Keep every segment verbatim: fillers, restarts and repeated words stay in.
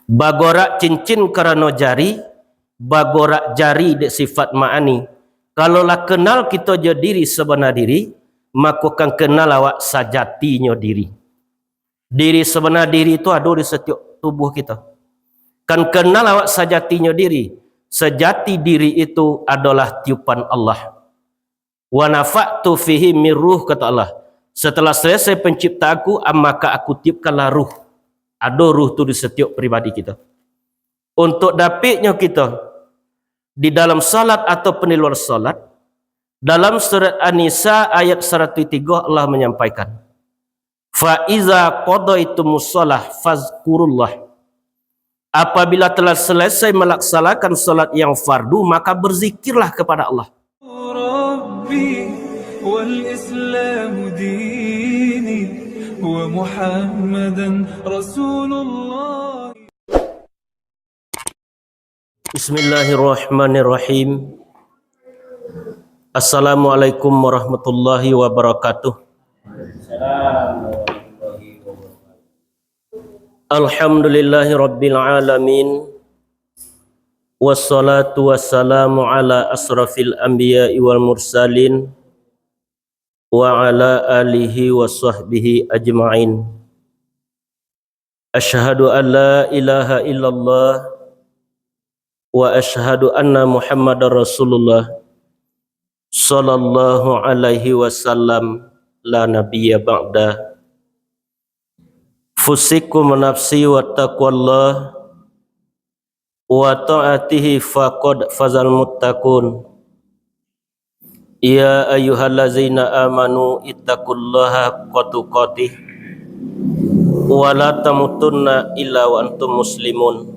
Bagorak cincin karano jari, bagorak jari dek sifat ma'ani. Kalau lah kenal kito jo diri sabana diri, mako kan kenal awak sajatinyo diri. Diri sabana diri tu ado di satiok tubuh kito. Kan kenal awak sajatinyo diri. Sajati diri itu adolah tiupan Allah. "Wa nafakhtu fihi min ruh," kata Allah. "Setelah selesai penciptaanku, maka aku tiupkanlah ruh." Ado ruh tu di satiok pribadi kito. Untuk dapiknyo kito, di dalam salat ataupun di luar salat, dalam surat An-Nisa ayat saratuih tigo Allah manyampaikan, "Fa iza qadaitumus shalah fazkurullah." Apabila telah selesai melaksanakan salat yang fardu, maka berzikirlah kepada Allah. Rabbi wal Islamu dini wa Muhammadan Rasulullah. Bismillahirrahmanirrahim. Assalamualaikum warahmatullahi wabarakatuh. Alhamdulillahi rabbil alamin. Wassalatu wassalamu ala asrafil anbiya'i wal mursalin, wa ala alihi wa sahbihi ajma'in. Asyhadu an la ilaha illallah wa asyhadu anna Muhammadar Rasulullah, sallallahu alaihi wasallam, la nabiyya ba'da. Fusikum nafsi wa taqwallah, wa ta'atihi faqad fazal muttaqun. Ya ayyuhallazina amanu ittaqullaha haqqa tuqatih, wa la tamutunna illa wa antum muslimun.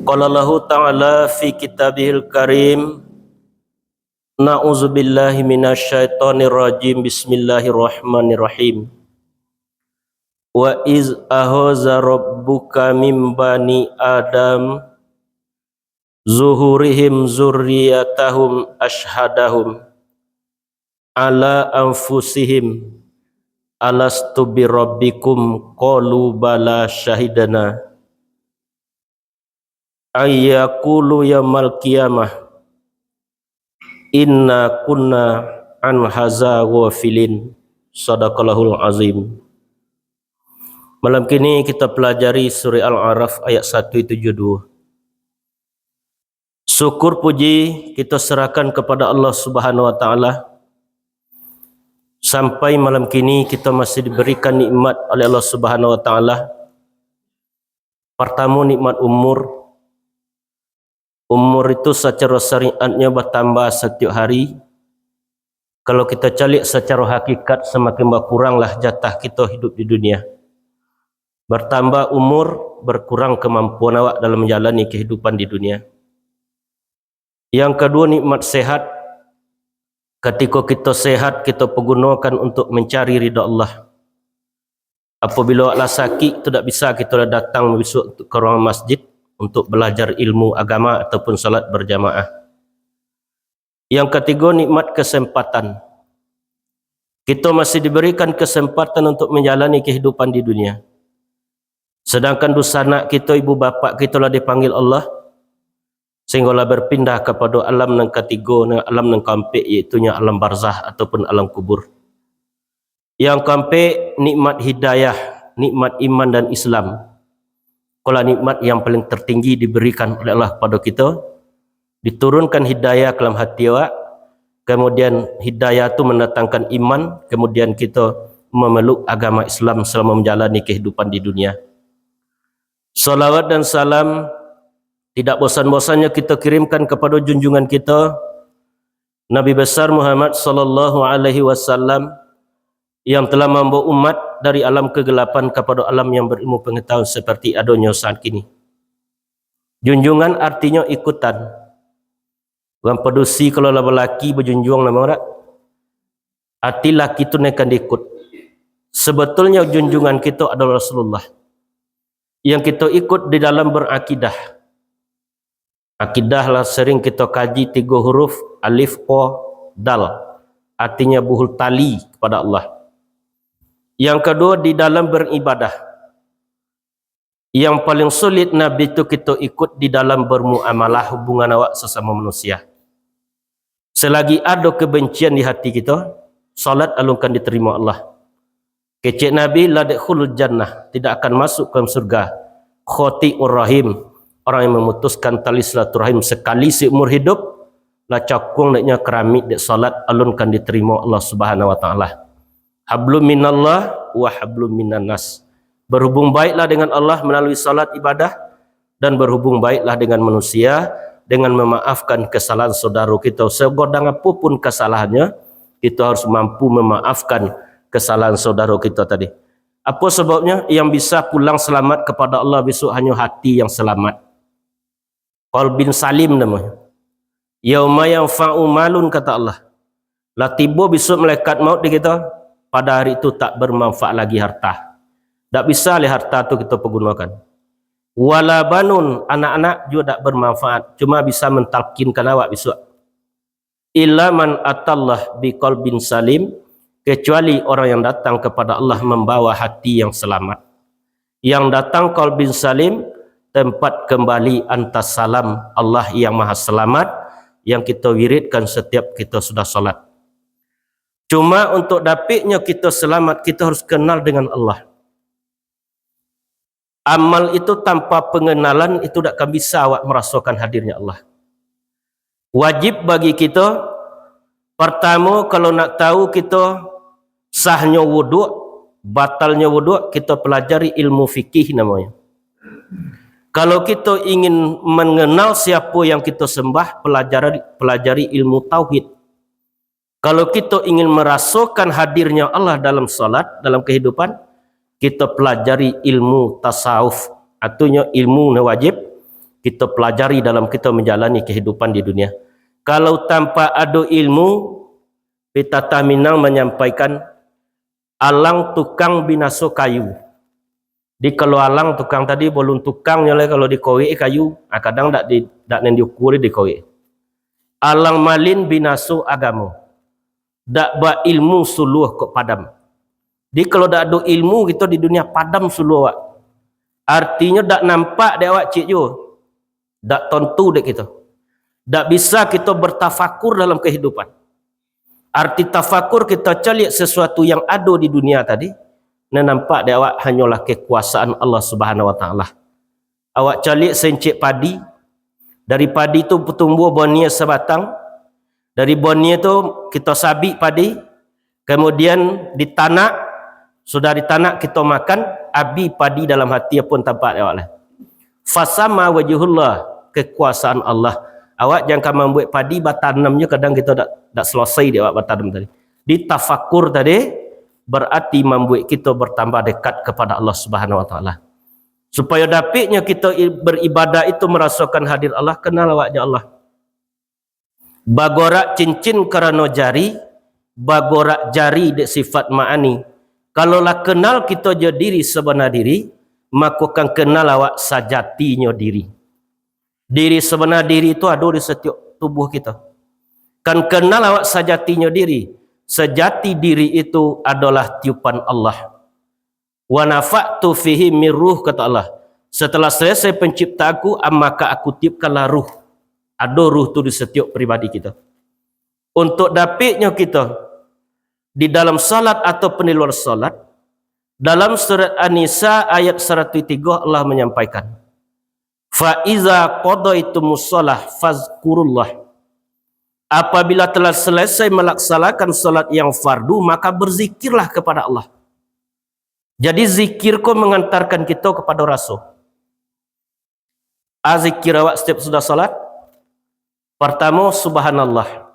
Qala Allahu ta'ala fi kitabihil karim, na'udzubillahi minasyaitonirrajim, bismillahirrahmanirrahim. Wa iz ahaza rabbuka min bani Adam zuhurihim zurriyatahum asyhadahum ala anfusihim alastu birabbikum qalu bala syahidana ayyakulu yaumal qiyamah inna kunna an haza ghafilin. Sadaqallahul azim. Malam kini kita pelajari surah Al-A'raf ayat satu tujuh dua. Syukur puji kita serahkan kepada Allah Subhanahu wa Ta'ala. Sampai malam kini kita masih diberikan nikmat oleh Allah Subhanahu wa Ta'ala. Pertama, nikmat umur. Umur itu secara syariatnya bertambah setiap hari. Kalau kita caliak secara hakikat, semakin berkuranglah jatah kita hidup di dunia. Bertambah umur, berkurang kemampuan awak dalam menjalani kehidupan di dunia. Yang kedua, nikmat sehat. Ketika kita sehat, kita pergunakan untuk mencari ridha Allah. Apabila awak lah sakik, tu dak bisa kita lah datang besok untuk ke ruang masjid untuk belajar ilmu agama ataupun salat berjamaah. Yang ketiga, nikmat kesempatan. Kita masih diberikan kesempatan untuk menjalani kehidupan di dunia. Sedangkan dunsanak kita, ibu bapak kita lah dipanggil Allah, sehingga lah berpindah kepada alam nan katiga, nan alam nan kaampek, iaitunyo alam barzah ataupun alam kubur. Yang kaampek, nikmat hidayah, nikmat iman dan Islam. Ikolah nikmat yang paling tertinggi diberikan oleh Allah kepada kita. Diturunkan hidayah ke dalam hati awak, kemudian hidayah tu mendatangkan iman, kemudian kita memeluk agama Islam selama menjalani kehidupan di dunia. Salawat dan salam tidak bosan-bosannya kita kirimkan kepada junjungan kita, Nabi besar Muhammad sallallahu alaihi wasallam, yang telah mambawa umat dari alam kegelapan kepada alam yang berilmu pengetahuan seperti adonyo saat kini. Junjungan artinyo ikutan. Urang padusi kalau lah balaki bajunjuang namo dak? Ati laki tu nan kan diikut. Sebetulnyo junjungan kito adalah Rasulullah. Yang kito ikut di dalam berakidah. Akidah lah sering kito kaji tigo huruf, alif, po, dal. Artinyo buhul tali kepada Allah. Yang kedua, di dalam beribadah. Yang paling sulit Nabi tu kito ikut di dalam bermuamalah hubungan awak sasamo manusia. Selagi ado kebencian di hati kito, salat alun kan diterimo Allah. Kecek Nabi, "La yadkhulul jannah," tidak akan masuk ke dalam surga, "qati'ur rahim," orang yang memutuskan tali silaturahim sekali seumur hidup, lah cakung deknyo keramik dek salat, alun kan diterimo Allah Subhanahu wa Taala. "Hablum minallah wa hablum minannas." Berhubung baiklah dengan Allah melalui salat ibadah, dan berhubung baiklah dengan manusia dengan memaafkan kesalahan saudara kita. Segodang apapun kesalahannya, kita harus mampu memaafkan kesalahan saudara kita tadi. Apa sebabnya? Yang bisa pulang selamat kepada Allah besok hanya hati yang selamat. Qalbin salim namanya. "Yauma yanfa'u malun," kata Allah. Lah tibo besok malaikat maut di kita, pada hari itu tak bermanfaat lagi harta. Tak bisa leh harta tu kita pergunakan. "Wala banun," anak-anak juga tak bermanfaat, cuma bisa mentalkinkan awak besok. "Illa man atallah biqalbin salim," kecuali orang yang datang kepada Allah membawa hati yang selamat. Yang datang qalbin salim, tempat kembali antas salam, Allah yang Maha Selamat, yang kita wiridkan setiap kita sudah salat. Cuma untuk dapiknyo kita selamat, kita harus kenal dengan Allah. Amal itu tanpa pengenalan itu dak akan bisa awak merasakan hadirnya Allah. Wajib bagi kita, pertamo, kalau nak tahu kita sahnyo wuduk, batalnyo wuduk, kita pelajari ilmu fikih namanya. Kalau kita ingin mengenal siapa yang kita sembah, pelajari, pelajari ilmu tauhid. Kalau kita ingin merasakan hadirnya Allah dalam salat, dalam kehidupan, kita pelajari ilmu tasawuf. Artinya ilmu ni wajib kita pelajari dalam kita menjalani kehidupan di dunia. Kalau tanpa ada ilmu, pepatah Minang menyampaikan, "Alang tukang binaso kayu." Di kalau alang tukang tadi, balun tukangnyo lai kalau dikorek kayu, ah, kadang dak di, dak nan diukur dikorek. Alang malin binaso agamo. Dak bailmu suluah kok padam. Di kalau dak ado ilmu kito di dunia, padam suluah awak. Artinyo dak nampak dek awak ciek juo. Dak tontu dek kito. Dak bisa kito bertafakur dalam kehidupan. Arti tafakur, kito caliak sesuatu yang ado di dunia tadi, nan nampak dek awak hanyolah kekuasaan Allah Subhanahu wa Taala. Awak caliak saincik padi, dari padi tu tumbuah bonia sabatang, dari bonia tu kito sabik padi, kemudian ditanak, sudah ditanak kito makan, abih padi dalam hati pun tampak dek awak lah. Fasama wajhullah, kekuasaan Allah. Awak jan ka mambuek padi batanamnyo, kadang kito dak, dak selesai dek awak batanam tadi. Di tafakur tadi, berarti mambuek kito bertambah dekat kepada Allah Subhanahu wa Taala. Supayo dapiknyo kito i-, beribadah itu merasakan hadir Allah, kenal awak jo Allah. Bagorak cincin karano jari, bagorak jari dek sifat ma'ani. Kalau lah kenal kito jo diri sabana diri, mako kan kenal awak sajatinyo diri. Diri sabana diri tu ado di satiok tubuh kito. Kan kenal awak sajatinyo diri. Sajati diri itu adolah tiupan Allah. "Wa nafakhtu fihi min ruh," kata Allah. "Setelah selesai penciptaanku, maka aku tiupkanlah ruh." Ado ruh tu di satiok pribadi kito. Untuk dapiknyo kito, di dalam salat ataupun di luar salat, dalam surat An-Nisa ayat saratus tigo Allah menyampaikan, "Fa iza qadaitumus shalah fazkurullah." Apabila telah selesai melaksanakan salat yang fardu, maka berzikirlah kepada Allah. Jadi, zikir ko mengantarkan kito kepada raso. A, zikir awak setiap sudah salat. Pertamo, subhanallah.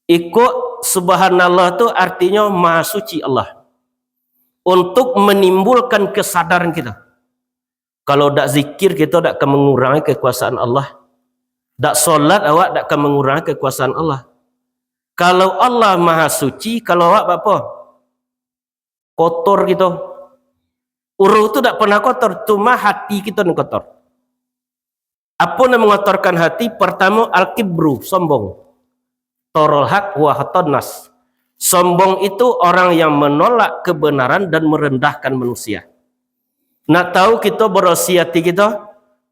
Iko subhanallah tu artinyo Maha Suci Allah. Untuk menimbulkan kesadaran kito. Kalau dak zikir, kito dak ka mangurangi kekuasaan Allah. Dak solat, awak dak ka mangurangi kekuasaan Allah. Kalau Allah Maha Suci, kalau awak baapo? Kotor kito. Urang tu dak pernah kotor, cuma hati kito nan kotor. Apo nan mangotorkan hati? Pertamo, al-kibru, sombong. Torol haq wa ghamton nas. Sombong itu orang yang menolak kebenaran dan merendahkan manusia. Nak tahu kito barasiah ati kito,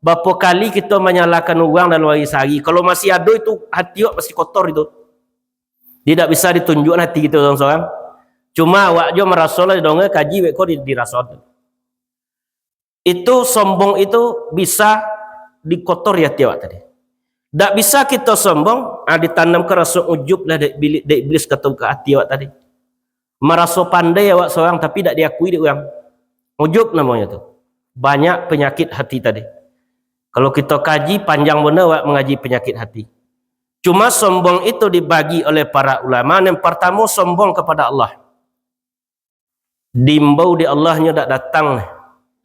bapo kali kito manyalahkan urang dalam ari sahari? Kalau masih ado itu, hati awak masih kotor itu. Tidak bisa ditunjukkan hati kito sorang-sorang. Cuma awak jo maraso lah, didonga kaji wek ko di, diraso. Itu sombong itu bisa dikotori hati awak tadi. Dak bisa kito sombong, ah, ditanamkan raso ujub lah dek bili-, dek iblis ka tu ka hati awak tadi. Maraso pandai awak sorang, tapi dak diakui dek urang. Ujub namonyo tu. Banyak penyakit hati tadi. Kalau kito kaji, panjang bana awak mangaji penyakit hati. Cuma sombong itu dibagi oleh para ulama, yang partamo sombong kepada Allah. Diimbau di Allah, nyo dak datang.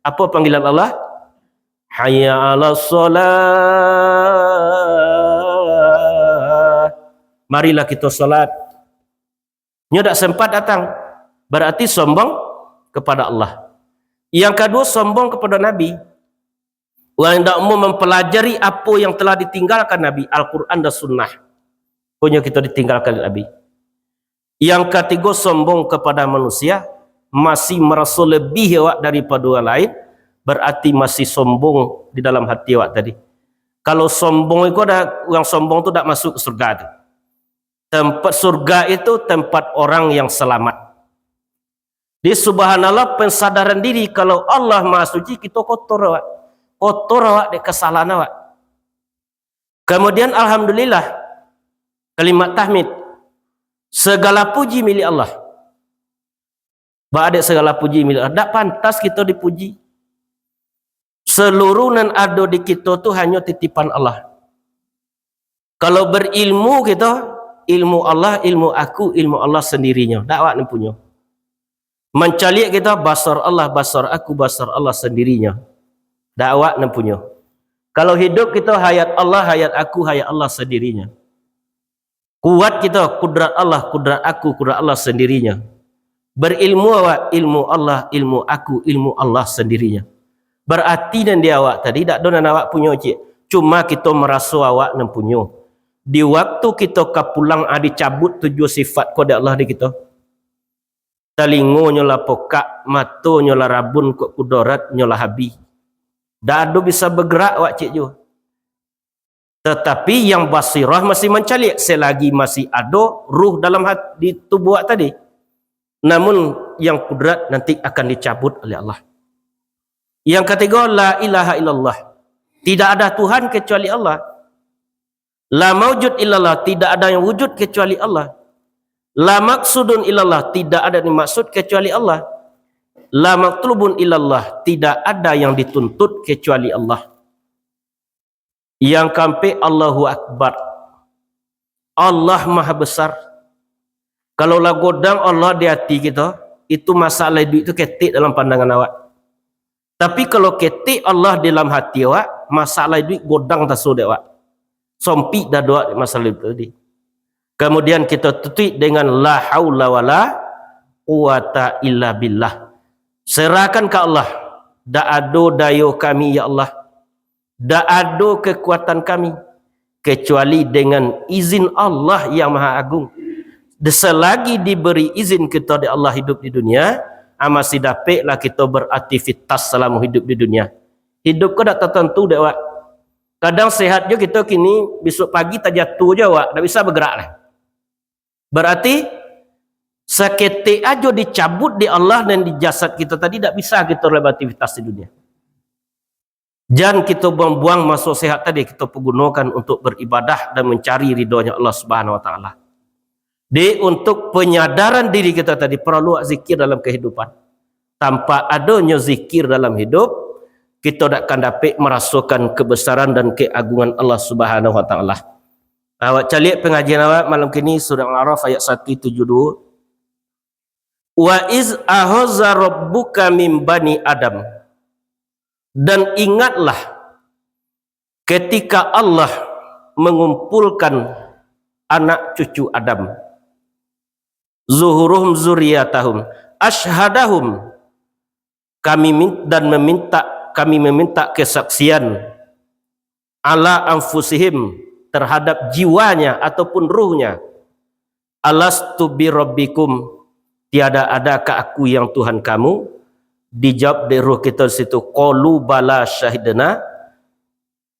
Apo panggilan Allah? Hayya 'alas shalah. Marilah kito salat. Nyo dak sempat datang. Berarti sombong kepada Allah. Yang kaduo, sombong kepada Nabi. Urang indak mau mempelajari apo yang telah ditinggalkan Nabi, Al-Quran dan Sunnah. Punyo kito ditinggalkan Nabi. Yang katigo, sombong kepada manusia, masih maraso lebih awak daripado urang lain, berarti masih sombong di dalam hati awak tadi. Kalau sombong iko dah, urang sombong tu dak masuk ke surga tu. Tempat surga itu tempat orang yang selamat. Di subhanallah, pensadaran diri, kalau Allah Maha Suci, kito kotor awak. Kotor awak dek kesalahan awak. Kemudian, alhamdulillah, kalimat tahmid, segala puji milik Allah. Ba dek segala puji milik Allah. Dak pantas kito dipuji. Seluruh nan ado di kito tu hanyo titipan Allah. Kalau berilmu kito, ilmu Allah, ilmu aku, ilmu Allah sendirinyo. Dak awak nan punyo. Mancaliak kito, basar Allah, basar aku, basar Allah sendirinyo. Dak awak nan punyo. Kalau hidup kito, hayat Allah, hayat aku, hayat Allah sendirinyo. Kuat kito, kudrat Allah, kudrat aku, kudrat Allah sendirinyo. Berilmu awak, ilmu Allah, ilmu aku, ilmu Allah sendirinyo. Berarti nan di awak tadi, dak ado nan awak punyo, cik. Cuma kito maraso awak nan punyo. Di waktu kito ka pulang, ah, dicabut tujuah sifat ko dek Allah di kito. Talingonyo lah pokak, matonyo lah rabun, kok kudoratnyo lah habih. Dak ado bisa bagerak awak cik juo. Tetapi yang basirah masih mancaliak, selagi masih ado ruh dalam hat-, di tubuh awak tadi. Namun yang kudrat nanti akan dicabut oleh Allah. Yang katigo, la ilaha illallah. Tidak ada Tuhan kecuali Allah. La maujud illallah, tidak ada yang wujud kecuali Allah. La maksudun illallah, tidak ada yang dimaksud kecuali Allah. La matlubun illallah, tidak ada yang dituntut kecuali Allah. Yang kaampek, Allahu Akbar. Allah Maha Besar. Kalau lah godang Allah di hati kito, itu masalah iduik tu ketek dalam pandangan awak. Tapi kalau ketek Allah dalam hati awak, masalah iduik godang taso dek awak. Sompik dado awak dek masalah iduik tadi. Kemudian kito tutuik dengan la haula wala quwata illa billah. Serahkan ka Allah. Dak ado dayo kami, ya Allah. Dak ado kekuatan kami, kecuali dengan izin Allah yang Maha Agung. Selagi diberi izin kito dek Allah hidup di dunia, ah, masih dapeklah kito beraktivitas salamo hidup di dunia. Hidup ko dak tatantu dek awak. Kadang sehat jo kito kini, besok pagi tajatuah jo awak, dak bisa bagerak lah. Berarti, saketek ajo dicabut dek Allah nan di jasad kito tadi, dak bisa kito lai beraktivitas di dunia. Jan kito buang-buang maso sehat tadi, kito pagunokan untuk beribadah dan mencari ridonyo Allah Subhanahu Wa Taala. Di, untuk penyadaran diri kito tadi, paralu zikir dalam kehidupan. Tanpa adonyo zikir dalam hidup, kito dak akan dapek marasokan kebesaran dan keagungan Allah Subhanahu Wa Taala. Awak caliak pengajian awak malam kini, Surah Al-Araf ayat satu tujuh dua. "Wa iz akhadza rabbuka min bani Adam." Dan ingatlah ketika Allah mengumpulkan anak cucu Adam. "Zuhuruhum zuriyatahum. Asyhadahum." Kami min-, dan meminta, kami meminta kesaksian, "ala anfusihim," terhadap jiwanya ataupun ruhnya. "Alastu birabbikum, tiada adakah Aku yang Tuhan kamu?" Dijawab dek ruh kito di situ, "Qalu bala syahidna,"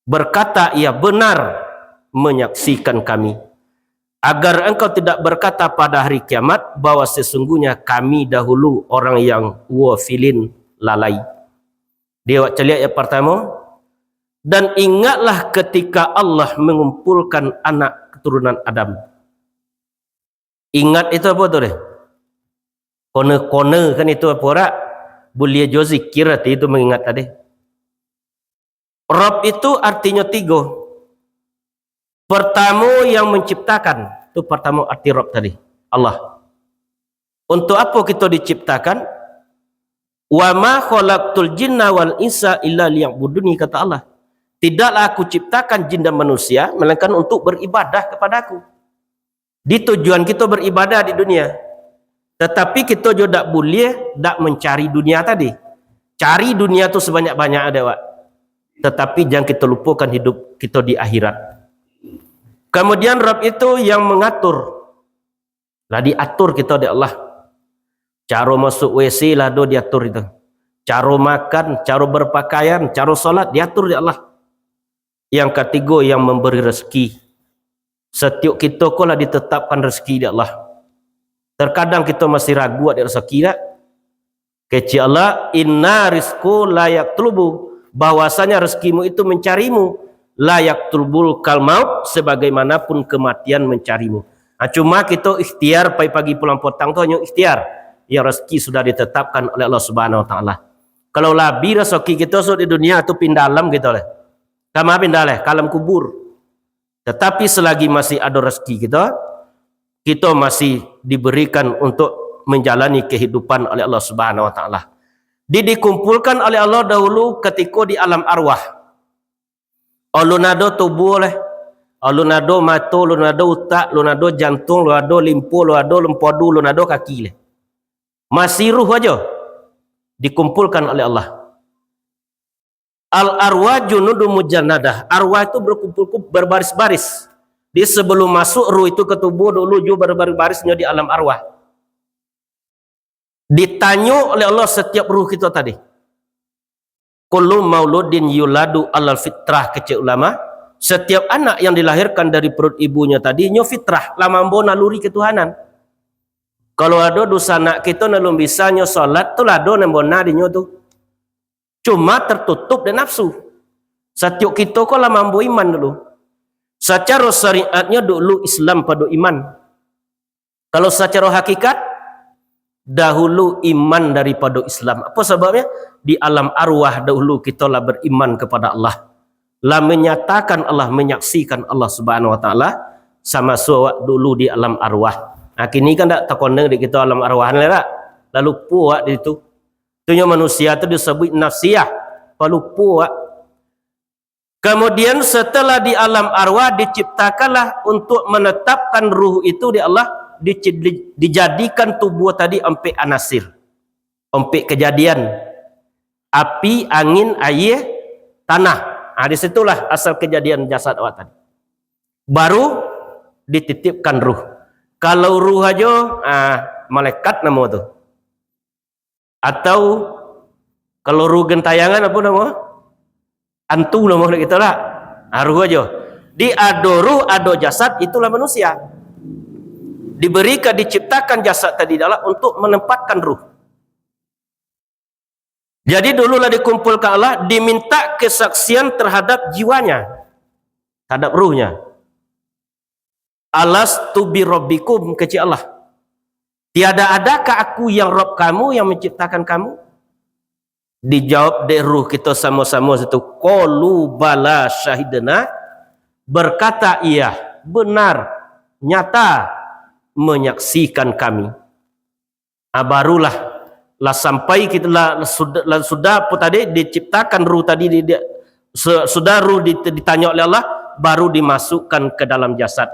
berkata ia, "Benar, menyaksikan kami. Agar engkau tidak berkata pada hari kiamat bahwa sesungguhnya kami dahulu orang yang ghafilin, lalai." Di awak caliak yang pertama, "Dan ingatlah ketika Allah mengumpulkan anak keturunan Adam." Ingat itu apa tu deh? Kona-kona kan itu apa rak? Buliah jo zikir arti itu mengingat tadi. Rob itu artinyo tigo. Pertamo yang menciptakan, tu pertamo arti Rob tadi, Allah. Untuk apo kito diciptakan? "Wa ma khalaqtul jinna wal insa illa liya'buduni," kata Allah. "Tidaklah Aku ciptakan jin dan manusia, melainkan untuk beribadah kepada-Ku." Di tujuan kito beribadah di dunia. Tatapi kito jo dak buliah dak mencari dunia tadi. Cari dunia tu sebanyak-banyak ada, Wak. Tatapi jangan kito lupokan hidup kito di akhirat. Kemudian Rob itu yang mengatur. Lah diatur kito dek Allah. Caro masuk W C lah do diatur itu. Caro makan, caro berpakaian, caro salat diatur dek Allah. Yang katigo, yang memberi rezeki. Setiap kito ko lah ditetapkan rezeki dek Allah. Terkadang kito masih ragu dek rezeki dak? Kecek Allah, "Inna rizqu la yaktulubu," bahwasanya rezekimu itu mencarimu, "la yaktulubul kal maut," sebagaimanapun kematian mencarimu. Nah, cuma kito ikhtiar, pagi-pagi pulang potang tu hanyo ikhtiar. Yang rezeki sudah ditetapkan oleh Allah Subhanahu Wa Taala. Kalau labi rezeki kito so di dunia tu pindah alam kito leh. Kama pindah leh, ka alam kubur. Tatapi selagi masih ado rezeki kito, kito masih diberikan untuk menjalani kehidupan oleh Allah Subhanahu Wa Taala. Di-, dikumpulkan oleh Allah dahulu ketiko di alam arwah. Alun ado tubuah leh, alun ado mato, alun ado utak, alun ado jantung, alun ado limpo, alun ado lempodu, alun ado kaki leh. Masih ruh ajo dikumpulkan oleh Allah. Al arwah junudun mujannadah. Arwah itu berkumpul-kumpul, berbaris-baris. Di sebelum masuk ruh itu ke tubuh, dulu juo berbaris-barisnyo di alam arwah. Ditanyo oleh Allah setiap ruh kito tadi. "Kullu mauludin yuladu alal fitrah," kecek ulama. Setiap anak yang dilahirkan dari perut ibunyo tadi, nyo fitrah, lah mambawa naluri ketuhanan. Kalau ado dunsanak kito nan alun bisa nyo salat, tu lah ado nan bona dinyo tu. Cuma tertutup dek nafsu. Satiok kito ko lah mambo iman dulu. Sacaro syariatnyo dulu Islam pado iman. Kalau sacaro hakikat, dahulu iman daripado Islam. Apo sababnyo? Di alam arwah dahulu kito lah beriman kepada Allah. Lah menyatakan Allah, menyaksikan Allah Subhanahu Wa Taala, samaso awak dulu di alam arwah. Nah, kini kan dak takona dek kito alam arwah ni lah. Lalu puak di situ. Itu nyo manusia tu disabuik nafsiah, palupo awak. Kemudian setelah di alam arwah diciptakanlah untuk menetapkan ruh itu di Allah, dici-, di-, dijadikan tubuh tadi ompek anasir, ompek kejadian, api, angin, aia, tanah. Ah, di situlah asal kejadian jasad awak tadi. Baru dititipkan ruh. Kalau ruh ajo, ah, malaikat namo tu. Atau kalau ruh gentayangan, apo namo? Antu namo dek kito lah. Ah, ruh ajo. Di ado ruh, ado jasad, itulah manusia. Diberikan, diciptakan jasad tadi adalah untuk menempatkan ruh. Jadi dululah dikumpulkan Allah, diminta kesaksian terhadap jiwanya, terhadap ruhnya. "Alastu birabbikum," kecek Allah. "Tiada adakah Aku yang Rabb kamu, yang menciptakan kamu?" Dijawab dek ruh kito samo-samo situ, "Qalu bala syahidna," berkata ia, "Benar, nyata, menyaksikan kami." Ah, barulah, lah sampai kito, lah, lah sudah, lah sudah apo tadi, diciptakan ruh tadi, di, di, su-, sudah ruh di-, ditanyo oleh Allah, baru dimasukkan ke dalam jasad.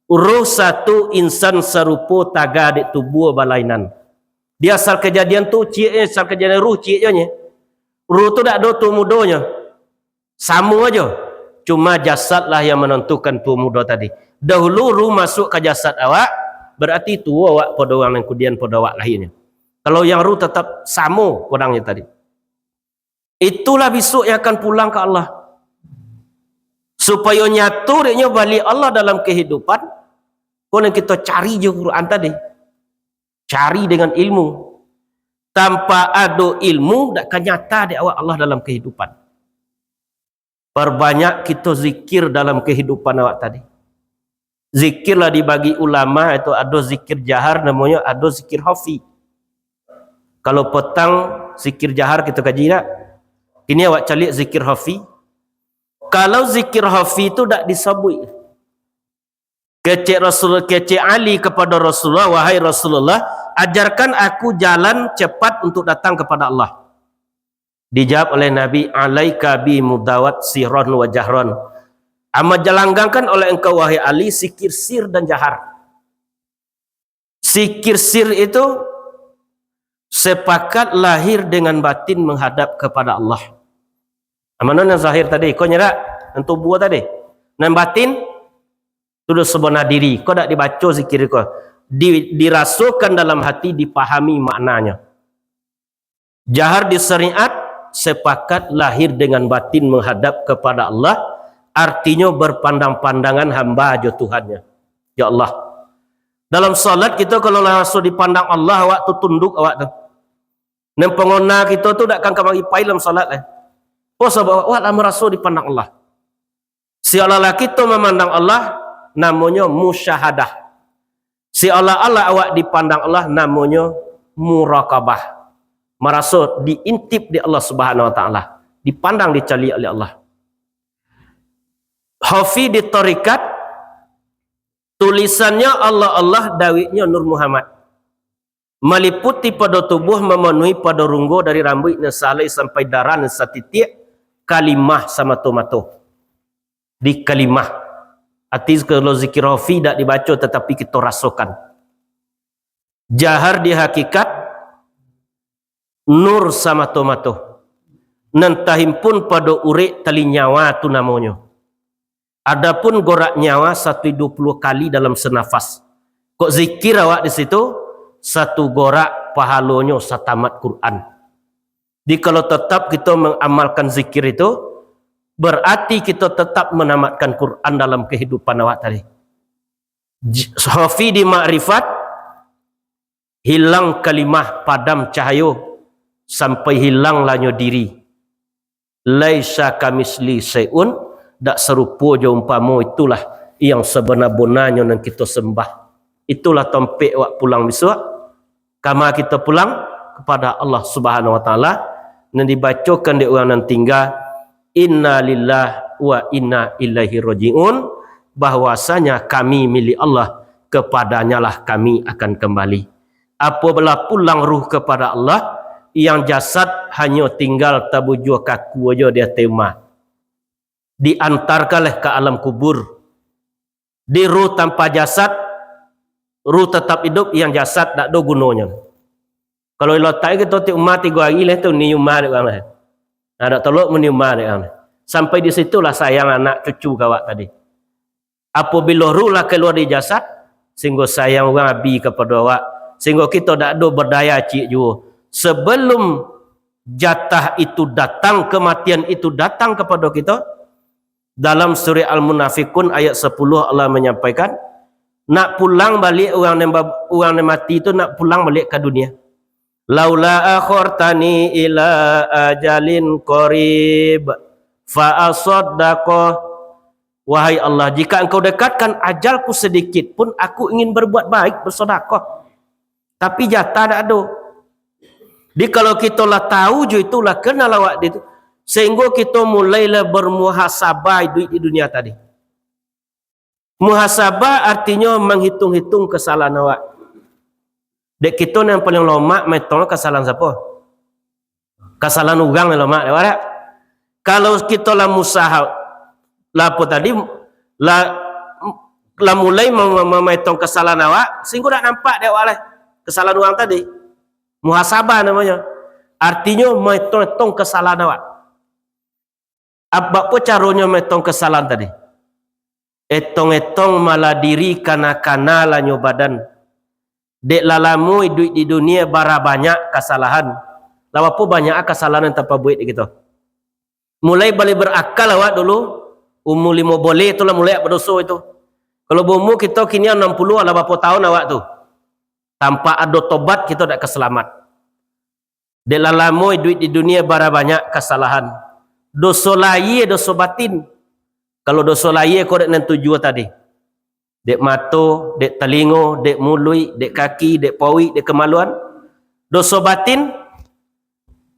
Ruh satu insan sarupo taga dek tubuah balainan. Di asal kejadian tu, ciek, eh, asal kejadian ruh ciek je nye. Ruh tu dak ado tuo mudonyo. Samo ajo. Cuma jasad lah yang menentukan tuo mudo tadi. Dahulu ruh masuk ka jasad awak, berarti tuo awak pado urang nan kudian pado awak lahirnyo. Kalau yang ruh tetap samo kurangnyo tadi. Itulah bisuak yang akan pulang ka Allah. Supayo nyato deknyo baliak Allah dalam kahidupan, ko nan kito cari jo Quran tadi. Cari dengan ilmu. Tanpa ado ilmu, dak ka nyata dek awak Allah dalam kahidupan. Parbanyak kito zikir dalam kahidupan awak tadi. Zikir lah dibagi ulama, itu ado zikir jahar, namonyo ado zikir khafi. Kalau petang zikir jahar kito kaji dak? Kini awak caliak zikir khafi. Kalau zikir khafi tu dak disabuik. Kecek Rasul, kecek Ali kepada Rasulullah, "Wahai Rasulullah, ajarkan aku jalan cepat untuk datang kepada Allah." Dijawab oleh Nabi, "Alaika bi mudawat sirron wa jahron." Amat jalanggangkan oleh engkau, wahai Ali, zikir sir dan jahar. Zikir sir itu sepakat lahir dengan batin menghadap kepada Allah. Amano nan zahir tadi, ko nyerak, nan tubuh tadi. Nan batin, tu doh sabana diri. Ko dak dibaco zikir ko. Di, dirasokan dalam hati, dipahami maknanya. Jahar di syariat, sepakat lahir dengan batin menghadap kepada Allah, artinyo berpandang-pandangan hamba jo Tuhannya. Ya Allah. Dalam salat kito kalau lah raso dipandang Allah, awak tu tunduk awak tu. Nan pangona kito tu dak kan kamari pai dalam salat eh. Oh, sabab awak lah maraso dipandang Allah. Seolah-olah kito mamandang Allah, namonyo musyahadah. Seolah-olah awak dipandang Allah, namonyo muraqabah. Maraso diintip dek Allah Subhanahu Wa Taala, dipandang, dicaliak oleh Allah. Khafi di tarikat, tulisannyo Allah, Allah, dawiknyo Nur Muhammad. Maliputi pado tubuh, mamanuhi pado runggo, dari rambuik nan sahalai sampai darah nan satitiak, kalimah samato-mato. Di kalimah. Arti kalau zikir khafi dak dibaco, tatapi kito rasokan. Jahar di hakikat, nur samato-mato. Nan tahimpun pado urek tali nyawa tu namonyo. Adapun gorak nyawa satu duo puluah kali dalam senafas. Kok zikir awak di situ, satu gorak pahalonyo satamat Quran. Jadi kalau tetap kito mengamalkan zikir itu, berarti kito tetap menamatkan Quran dalam kehidupan awak tadi. J-, Khafi di makrifat, hilang kalimah, padam cahayo, sampai hilang lanyo diri. Laisa kamisli syai'un, dak sarupo jo umpamo, itulah yang sabana-bananyo nan kito sambah. Itulah tompek awak pulang bisuak. Kama kito pulang? Kepada Allah Subhanahu Wa Taala. Nan dibacokan dek urang nan tingga, "Inna lillahi wa inna ilaihi raji'un," bahwasanya kami milik Allah, kepadanyalah kami akan kembali. Apabila pulang ruh kepada Allah, yang jasad hanyo tinggal tabujua kaku ajo di ateh umah. Diantarkanlah ka alam kubur. Di ruh tanpa jasad, ruh tetap idup, yang jasad dak ado gunonyo. Kalau latak kito ateh umah tigo ari lah tu, niuma dek urang lah. Nah, dak tolok maniuma dek urang lah. Sampai di situlah sayang anak cucu ka awak tadi. Apabila ruh lah kalua dari jasad, sehinggo sayang urang abih kapado awak, sehinggo kito dak ado badaya ciek juo. Sebelum jatah itu datang, kematian itu datang kapado kito, dalam surah Al-Munafikun ayat sapuluah Allah manyampaikan, nak pulang baliak urang nan ba-, urang nan mati tu nak pulang baliak ka dunia. "Laula akhartani ila ajalin qarib, fa asaddaqa." "Wahai Allah, jika Engkau dekatkan ajalku sedikit pun, aku ingin berbuat baik, bersedekah. Tapi jatah dak ado." Jadi, kalau kito lah tahu jo itu, lah kenal awak di tu, sehinggo kito mulailah bermuhasabah iduik di dunia tadi. Muhasabah artinyo manghitung-hitung kasalahan awak. Dek kito nan paling lomak maetong kasalahan sapo? Kasalahan urang nan lomak, dek awak dak? Kalau kito lah musaha-, lah apo tadi, lah, lah mulai ma-, ma-, ma-, maetong kasalahan awak, sehinggo dak nampak dek awak lai kasalahan urang tadi. Muhasabah namonyo. Artinyo maetong-etong kasalahan awak. Ap-, bak apo caronyo maetong kasalahan tadi? Etong-etong malah diri, kana-kana lanyo badan. Dek lah lamo iduik di dunia, bara banyak kasalahan. Lah bapo banyak kasalahan nan tapabuek di kito. Mulai baleh barakal awak dulu, umua limo baleh tu lah mulai badoso itu. Kalau baumua kito kini anam puluah, lah bapo taun awak tu? Tanpa ado tobat, kito dak ka salamat. Dek lah lamo iduik di dunia, bara banyak kasalahan. Doso lahia, doso batin. Kalau doso lahia ko dek nan tujuah tadi. Dek mato, dek talingo, dek muluik, dek kaki, dek pauik, dek kamaluan. Doso batin,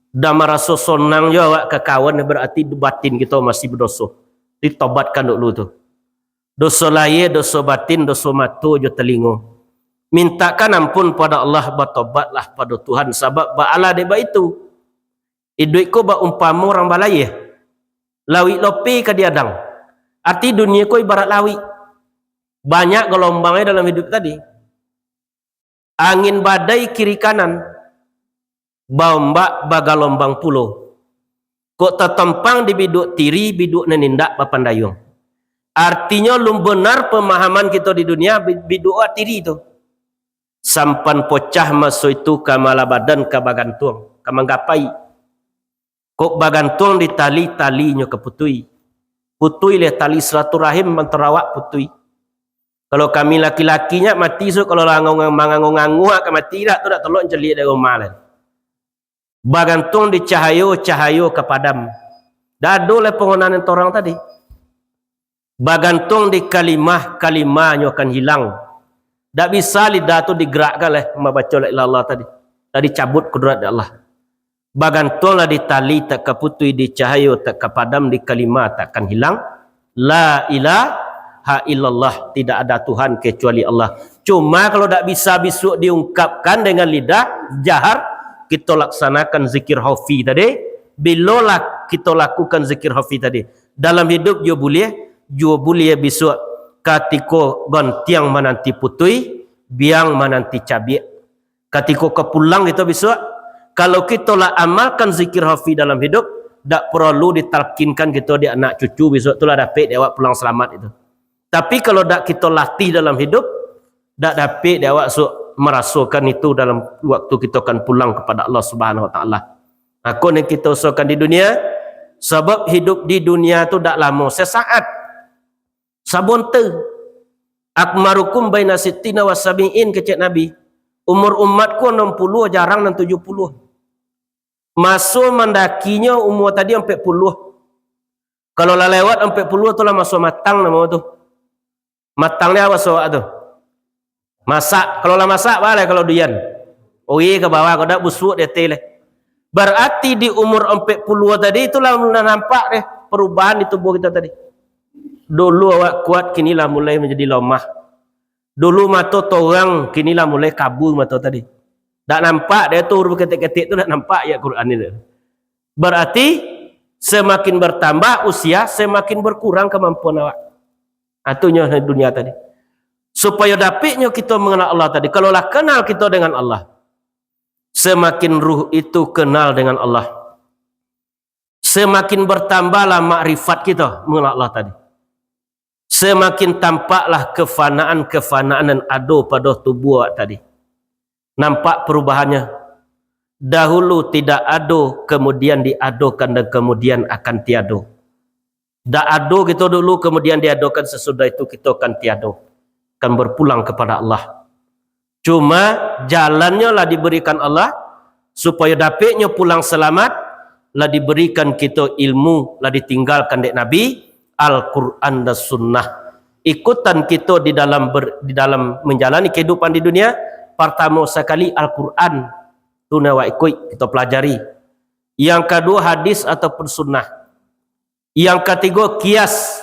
dah maraso sonang jo awak ka kawan, berarti batin kito masih badoso. Ditobatkan dulu tu. Doso lahia, doso batin, doso mato jo talingo. Mintakan ampun pado Allah, batobatlah pado Tuhan, sabab baalah dek baitu. Iduik ko baumpamo urang balayia. Lauik lope ka diadang. Arti dunia ko ibarat lauik. Banyak galombangnyo dalam hidup tadi. Angin badai kiri kanan, baombak bagalombang pulo. Kok tatompang di biduak tiri, biduak nan indak bapandayuang. Artinyo, lun benar pemahaman kito di dunia, bi-, biduak tiri tu. Sampan pocah maso itu, ka mala badan ka bagantuang, ka manggapai. Kok bagantuang di tali, talinyo ka putui. Putui leh tali silaturahim antaro awak putui. Kalau kami laki-laki nyo mati, so, kalau lango-, mangango-ngango ka mati, dak tu dak tolok caliak dari rumah lai. Bagantuang di cahayo, cahayo ka padam. Dak ado lai pangonaan torang tadi. Bagantuang di kalimah, kalimahnyo akan hilang. Dak bisa lidah tu digerakkan lai mambaco la ilaha illallah tadi. Dah dicabut kudrat dek Allah. Bagantuanglah di tali, tak ka putui, di cahayo tak ka padam, di kalimah tak akan hilang. La ilaha illallah, tidak ada Tuhan kecuali Allah. Cuma kalau dak bisa bisuak diungkapkan dengan lidah, jahar, kito laksanakan zikir khafi tadi. Bilolah kito lakukan zikir khafi tadi? Dalam hidup juo buliah, juo buliah bisuak, katiko gontiang mananti putui, biang mananti cabiak. Katiko ka pulang kito bisuak, kalau kito lah amalkan zikir khafi dalam hidup, dak paralu ditalkinkan kito di anak cucu, bisuak tu lah dapek dek awak pulang salamat itu. Tapi kalau dak kito latih dalam hidup, dak dapek dek awak su-, marasokan itu dalam waktu kito akan pulang kepada Allah Subhanahu Wa Taala. Ako nan kito usahakan di dunia, sabab hidup di dunia tu dak lamo, sesaat, sabonta. Akmarukum baina sittina wa sabiin, kecek Nabi. Umur umatku anam puluah, jarang nan tujuah puluah. Maso mandakinyo umur tadi ampek puluah. Kalau lah lewat ampek puluah tu lah maso matang namo tu. Matang ni apo maso awak tu? Masak. Kalau lah masak, baleh kalau duyan. Oi ka bawah, kalau dak busuak di ateh leh. Berarti di umur ampek puluah tadi tu lah, lah nampak deh perubahan di tubuh kito tadi. Dulu awak kuat, kini lah mulai manjadi lomah. Dulu mato torang, kini lah mulai kabua mato tadi. Dak nampak deh tu huruf ketek-ketek tu, dak nampak ayat Quran itu. Berarti semakin bertambah usia, semakin berkurang kemampuan awak. Atunyo dunia tadi. Supayo dapiknyo kito mengenal Allah tadi. Kalau lah kenal kito dengan Allah, semakin ruh itu kenal dengan Allah, semakin bertambahlah makrifat kito mengenal Allah tadi. Semakin tampaklah kefanaan-kefanaan nan ado pado tubuah awak tadi. Nampak perubahannyo. Dahulu tidak ado, kemudian diadokan, dan kemudian akan tiado. Dak ado kito dulu, kemudian diadokan, sesudah itu kito akan tiado, akan berpulang kepada Allah. Cuma jalannyo lah diberikan Allah, supayo dapiknyo pulang salamat, lah diberikan kito ilmu, lah ditinggalkan dek Nabi, Al-Quran dan Sunnah. Ikutan kito di dalam ber-, di dalam menjalani kehidupan di dunia, partamo sakali Al-Quran tu nan awak ikuik, kito pelajari. Yang kaduo, hadis ataupun sunnah. Yang katigo, kias.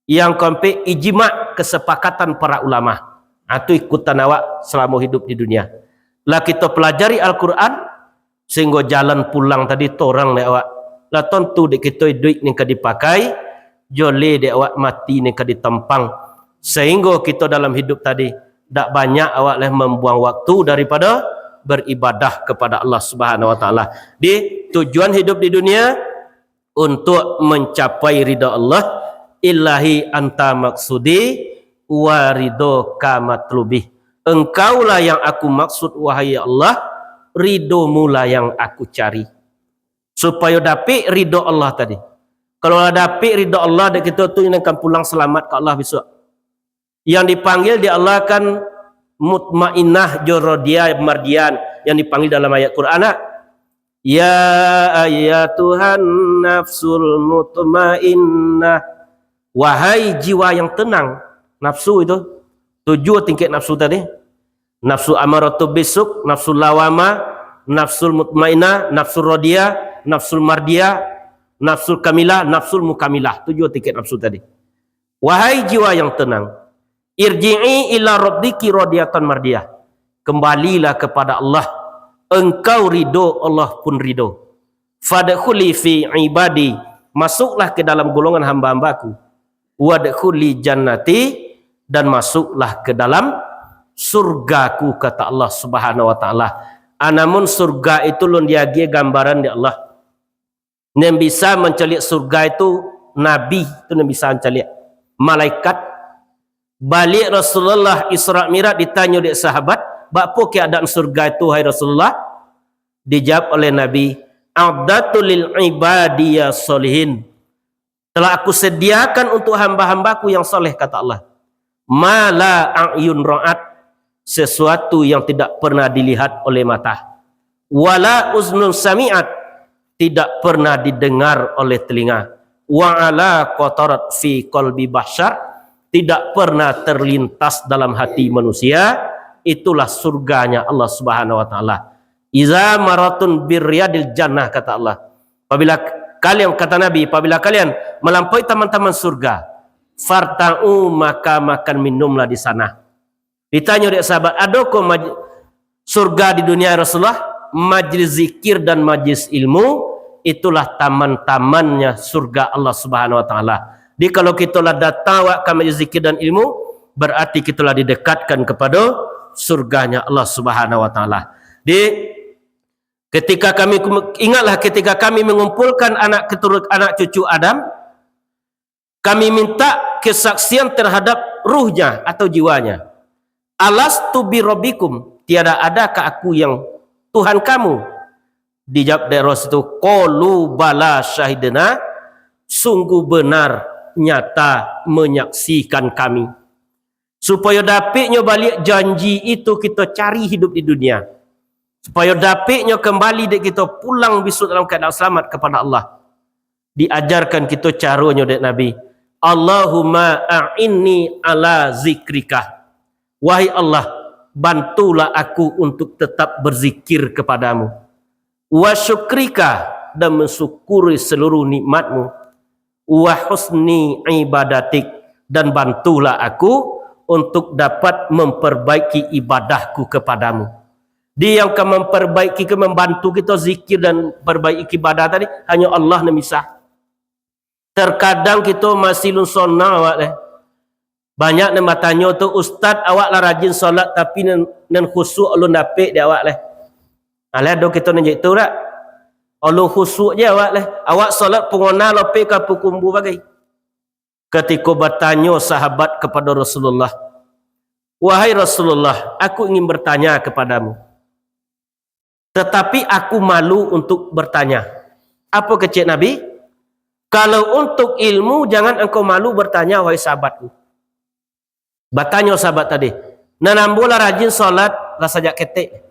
Yang kaampek, ijma', kesepakatan para ulama. Ha, tu ikutan awak selamo hidup di dunia. Lah kito pelajari Al-Quran, sehinggo jalan pulang tadi torang dek awak. Lah tantu dek kito iduik nan ka dipakai, joleh dek awak mati nan ka ditompang. Sehinggo kito dalam hidup tadi, dak banyak awak lah mambuang waktu daripada beribadah kepada Allah Subhanahu Wa Taala. Di tujuan hidup di dunia, untuk mencapai ridha Allah, ilahi anta maksudi wa ridhoka matlubi. Engkaulah yang aku maksud, wahai Allah, ridho-Mu lah yang aku cari. Supayo dapik ridho Allah tadi. Kalau lah dapik ridho Allah, dek kito tu nan kan pulang salamat ka Allah bisuak. Yang dipanggil di Allah kan mutmainnah jo radiyah, mardiah, yang dipanggil dalam ayat Quran, ah. "Ya ayyatuhan nafsul mutmainnah." Wahai jiwa yang tenang, nafsu itu. Tujuh tingkat nafsu tadi. Nafsu amaratu bisuk, nafsu lawamah, nafsul mutmainnah, nafsul radiyah, nafsul mardiah, nafsul kamilah, nafsul mukamilah. Tujuh tingkat nafsu tadi. Wahai jiwa yang tenang, "Irji'i ila rabbiki radiyatan mardiyah." Kembalilah kepada Allah, engkau ridho, Allah pun ridho. "Fadkhuli fi ibadi," masuklah ke dalam golongan hamba-hambaku. "Wadkhuli jannati," dan masuklah ke dalam surgaku, kata Allah Subhanahu wa Taala. Anamun surga itu lun diagiah gambaran di Allah. Nan bisa mancaliak surga itu Nabi, itu nan bisa mancaliak. Malaikat. Baliak Rasulullah Isra Mi'raj, ditanyo dek sahabat, "Baapo keadaan surga itu, hai Rasulullah?" Dijawab oleh Nabi, "A'dadtu lil ibadiyas sholihin." "Telah Aku sediakan untuk hamba-hamba-Ku yang saleh," kata Allah. "Ma la a'yun ra'at," sesuatu yang tidak pernah dilihat oleh mata. "Wala uznun sami'at," tidak pernah didengar oleh telinga. "Wa ala khotorat fi qalbi basyar," tidak pernah terlintas dalam hati manusia. Itulah surganya Allah Subhanahu wa Taala. "Iza maratun birriyadil jannah," kata Allah. Apabila kalian, kata Nabi, "apabila kalian melampaui taman-taman surga, farta'u, maka makan minumlah di sana." Ditanyo dek sahabat, "Adokoh maj-, surga di dunia, ya Rasulullah?" "Majlis zikir dan majlis ilmu, itulah taman-tamannya surga Allah Subhanahu wa Taala." Jadi, kalau kito lah datang awak ka majlis zikir dan ilmu, berarti kito lah didekatkan kepada surganya Allah Subhanahu wa Taala. Di ketika kami, ingatlah ketika kami mengumpulkan anak keturun, anak cucu Adam, kami minta kesaksian terhadap ruhnya atau jiwanya. "Alastu bi rabbikum, tiada adakah Aku yang Tuhan kamu?" Dijawab dek roh situ, "Qalu bala syahidna," sungguh benar, nyata, menyaksikan kami. Supayo dapiknyo baliak janji itu kito cari hidup di dunia. Supayo dapiknyo kembali dek kito pulang bisuak dalam keadaan selamat kepada Allah. Diajarkan kito caronyo dek Nabi. "Allahumma a'inni ala zikrika." "Wahai Allah, bantulah aku untuk tetap berzikir kepada-Mu. Wa syukrika," dan mensyukuri seluruh nikmat-Mu. "Wa husni ibadatik," dan bantulah aku untuk dapat memperbaiki ibadahku kepada-Mu. Di yang ka memperbaiki, ka membantu kito zikir dan perbaiki ibadah tadi, hanyo Allah nan bisa. Terkadang kito masih lun sonang awak deh. Banyak nan batanyo tu, "Ustaz, awak lah rajin solat, tapi nan, nan khusyuk alun dapek di awak leh." Alah, ado kito nan cak itu dak? Alun khusyuk je awak leh. Awak solat pungona lopeh ka pukumbu bagai. Katiko batanyo sahabat kepada Rasulullah, "Wahai Rasulullah, aku ingin bertanya kepadamu, tetapi aku malu untuk bertanya." Apo kecek Nabi? "Kalau untuk ilmu, jangan engkau malu bertanya, wahai sahabatku." Batanyo sahabat tadi, "Nan ambo lah rajin solat, lah sajak ketek.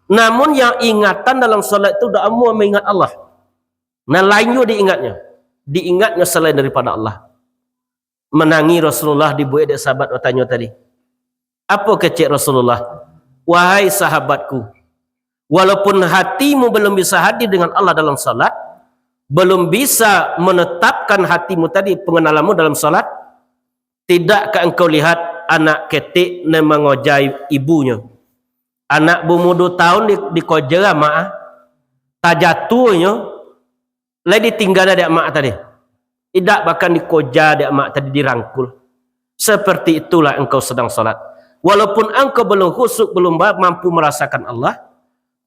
Namun yang ingatan dalam solat tu dak amuah maingat Allah. Nan lain juo diingatnyo. Diingatnyo salain daripada Allah." Manangih Rasulullah dibuek dek sahabat batanyo tadi. Apo kecek Rasulullah? "Wahai sahabatku, walaupun hatimu belum bisa hadir dengan Allah dalam salat, belum bisa menetapkan hatimu tadi, pengenalanmu dalam salat, tidakkah engkau lihat anak ketek nan mangoja ibunyo? Anak baumua duo taun di, dikoja amak, ah. Tajatuahnyo, lai ditingga dek amak tadi. Indak, bahkan dikoja dek amak tadi, dirangkul. Seperti itulah engkau sedang salat. Walaupun engkau belum khusyuk, belum ba-, mampu merasakan Allah,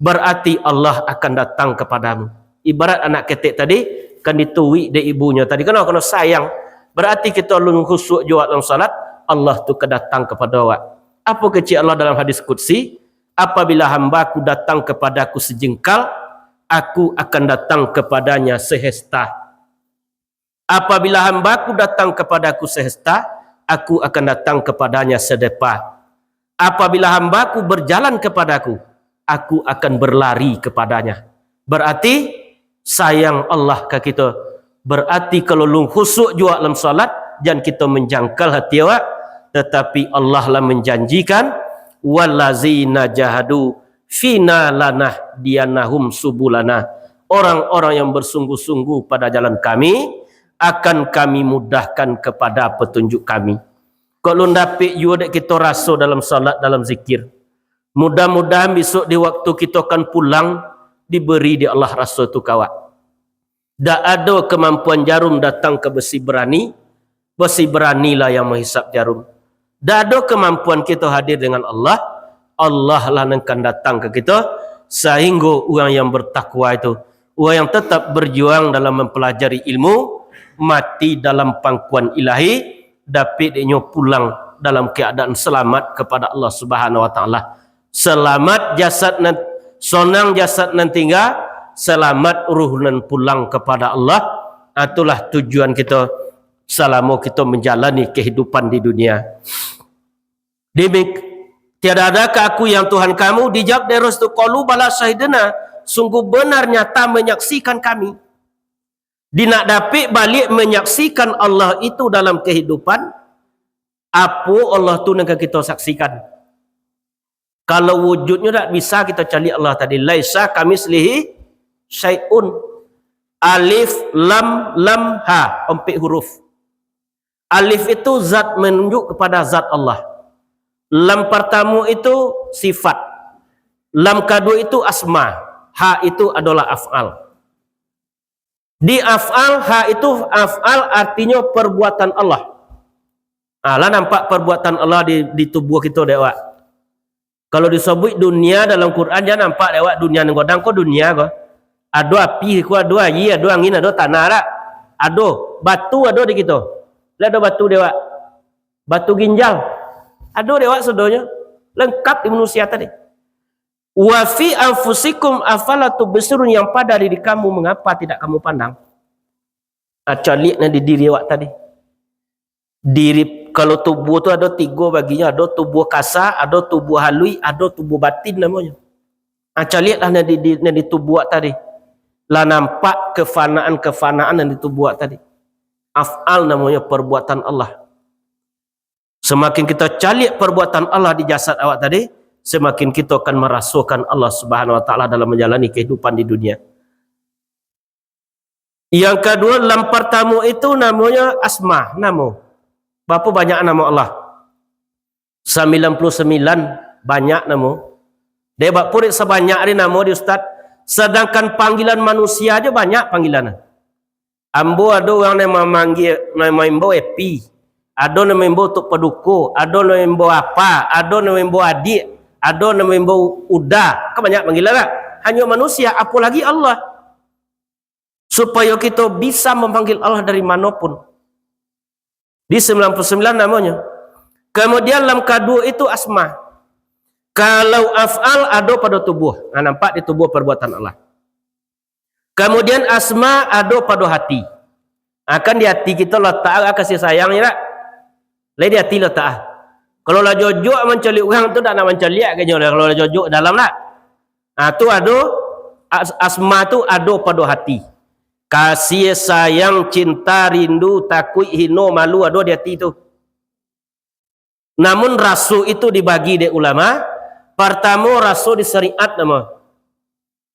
berarti Allah akan datang kepadamu." Ibarat anak ketek tadi, kan dituik dek ibunyo tadi, kan awak kena sayang. Berarti kito alun khusyuk juo dalam salat, Allah tu ka datang kepada awak. Apo kecek Allah dalam hadis qudsi? "Apabila hamba-Ku datang kepada-Ku sejengkal, Aku akan datang kepadanya sehasta. Apabila hamba-Ku datang kepada-Ku sehasta, Aku akan datang kepadanya sedepa. Apabila hamba-Ku berjalan kepada-Ku, Aku akan berlari kepadanya." Berarti, sayang Allah ka kito. Berarti, kalau lung khusyuk juo dalam salat, jan kito manjangkal hati awak, tatapi Allah lah manjanjikan, "Wallazina jahadu fina lanahdiyannahum subulana." Orang-orang yang bersungguh-sungguh pada jalan Kami, akan Kami mudahkan kepada petunjuk Kami. Kok lun dapek juo dek kito raso dalam salat, dalam zikir. Mudah-mudahan besok di waktu kito akan pulang, diberi dek Allah raso tu ka awak. Dak ado kemampuan jarum datang ka besi berani, besi beranilah yang menghisap jarum. Dak ado kemampuan kito hadir dengan Allah, Allah lah nan kan datang ka kito, sahinggo urang yang bertakwa itu, urang yang tetap berjuang dalam mempelajari ilmu, mati dalam pangkuan ilahi, dapek dek nyo pulang dalam keadaan selamat kepada Allah Subhanahu wa Taala. Selamat jasad nan, sonang jasad nan tingga, selamat ruh nan pulang kepada Allah. Ah, itulah tujuan kito salamo kito manjalani kehidupan di dunia. Dimik-, "Tiada adakah Aku yang Tuhan kamu?" Dijawab dek roh tu, "Qalu bala syahidna, sungguh benar nyata menyaksikan kami." Di nak dapek baliak manyaksikan Allah itu dalam kehidupan, apo Allah tu nan ka kito saksikan? Kalau wujudnyo dak bisa kito caliak Allah tadi, "Laisa kamitslihi syai'un." Alif, lam, lam, ha, ompek huruf. Alif itu zat, menunjuk kepada zat Allah. Lam partamo itu sifat. Lam kaduo itu asma. Ha itu adolah af'al. Di af'al, ha itu af'al artinyo perbuatan Allah. Ah, lah nampak perbuatan Allah di, di tubuah kito dek awak? Kalau disobuik dunia dalam Quran, jan nampak dek awak dunia nan godang ko dunia ko. Ado api ko, ado aia, ado angin, ado tanah dak? Ado. Batu ado di kito. Lah ado batu dek awak? Batu ginjal. Ado dek awak sadonyo. Lengkap di manusia tadi. "Wa fi anfusikum afala tubsirun," yang pada diri kamu, mengapa tidak kamu pandang? Ah, caliak nan di diri awak tadi. Diri, kalau tubuah tu ado tigo baginyo, ado tubuah kasa, ado tubuah haluih, ado tubuah batin namonyo. Ah, caliaklah nan di, di, nan di tubuah awak tadi. Lah nampak kefanaan-kefanaan nan di tubuah awak tadi. Af'al namonyo, perbuatan Allah. Semakin kito caliak perbuatan Allah di jasad awak tadi, semakin kito akan marasokan Allah Subhanahu wa Taala dalam manjalani kehidupan di dunia. Yang kaduo, lam partamo itu namonyo asma, namo. Barapo banyak namo Allah? Sambilan puluah sambilan, banyak namo. Dek bak purik sabanyak ari namo di ustaz, sadangkan panggilan manusia ajo banyak panggilan. Ambo ado urang nan mamanggia, nan maimbau Epi, ado nan maimbau Tuk Paduko, ado nan maimbau Apa, ado nan maimbau Adiak, ado nan maimbau Uda. Kan banyak panggilan lah. Hanyo manusia, apo lagi Allah. Supayo kito bisa mamanggil Allah dari mano pun. Di sambilan puluah sambilan namonyo. Kemudian lam kaduo itu asma. Kalau af'al ado pado tubuah. Nah, nampak di tubuah perbuatan Allah. Kemudian asma ado pado hati. Ah, kan di hati kito latak kasih sayang, yo dak? Lai di hati latak. Kalau lah jojok mancaliak urang tu dak nak mancaliak ka nyo, kalau lah jojok dalam dak. Ah, tu ado as-, asma tu ado pado hati. Kasih sayang, cinta, rindu, takuik, hino, malu ado di hati tu. Namun raso itu dibagi dek ulama, partamo raso di syariat namo.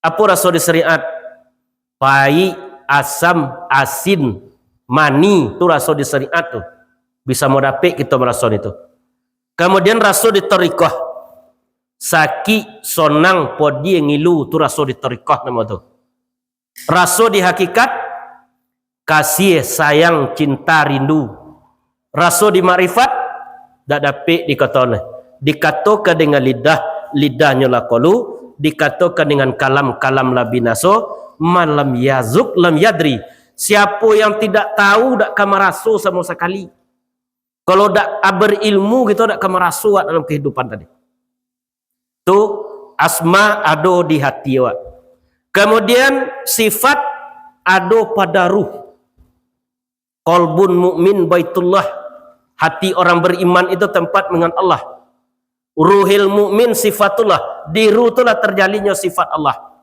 Apo raso di syariat? Paik, asam, asin, mani, tu raso di syariat tu. Bisa mau dapek kito maraso itu. Kemudian raso di tarikah. Sakik, sonang, podie, ngilu, tu raso di tarikah namo tu. Raso di hakikat, kasih, sayang, cinta, rindu. Raso di makrifat, dak dapek dikatokan. Dikatokan dengan lidah, lidahnyo lah kalu, dikatokan dengan kalam, kalam lah binaso, man lam yazuk lam yadri. Siapo yang tidak tahu, dak ka maraso samo sakali. Kalau dak berilmu, kito dak ka maraso awak dalam kehidupan tadi. Tu asma ado di hati awak. Kemudian sifat ado pada ruh. Qalbun mukmin baitullah. Hati orang beriman itu tempat dengan Allah. Ruhil mukmin sifatullah. Di ruh tu lah terjalinyo sifat Allah.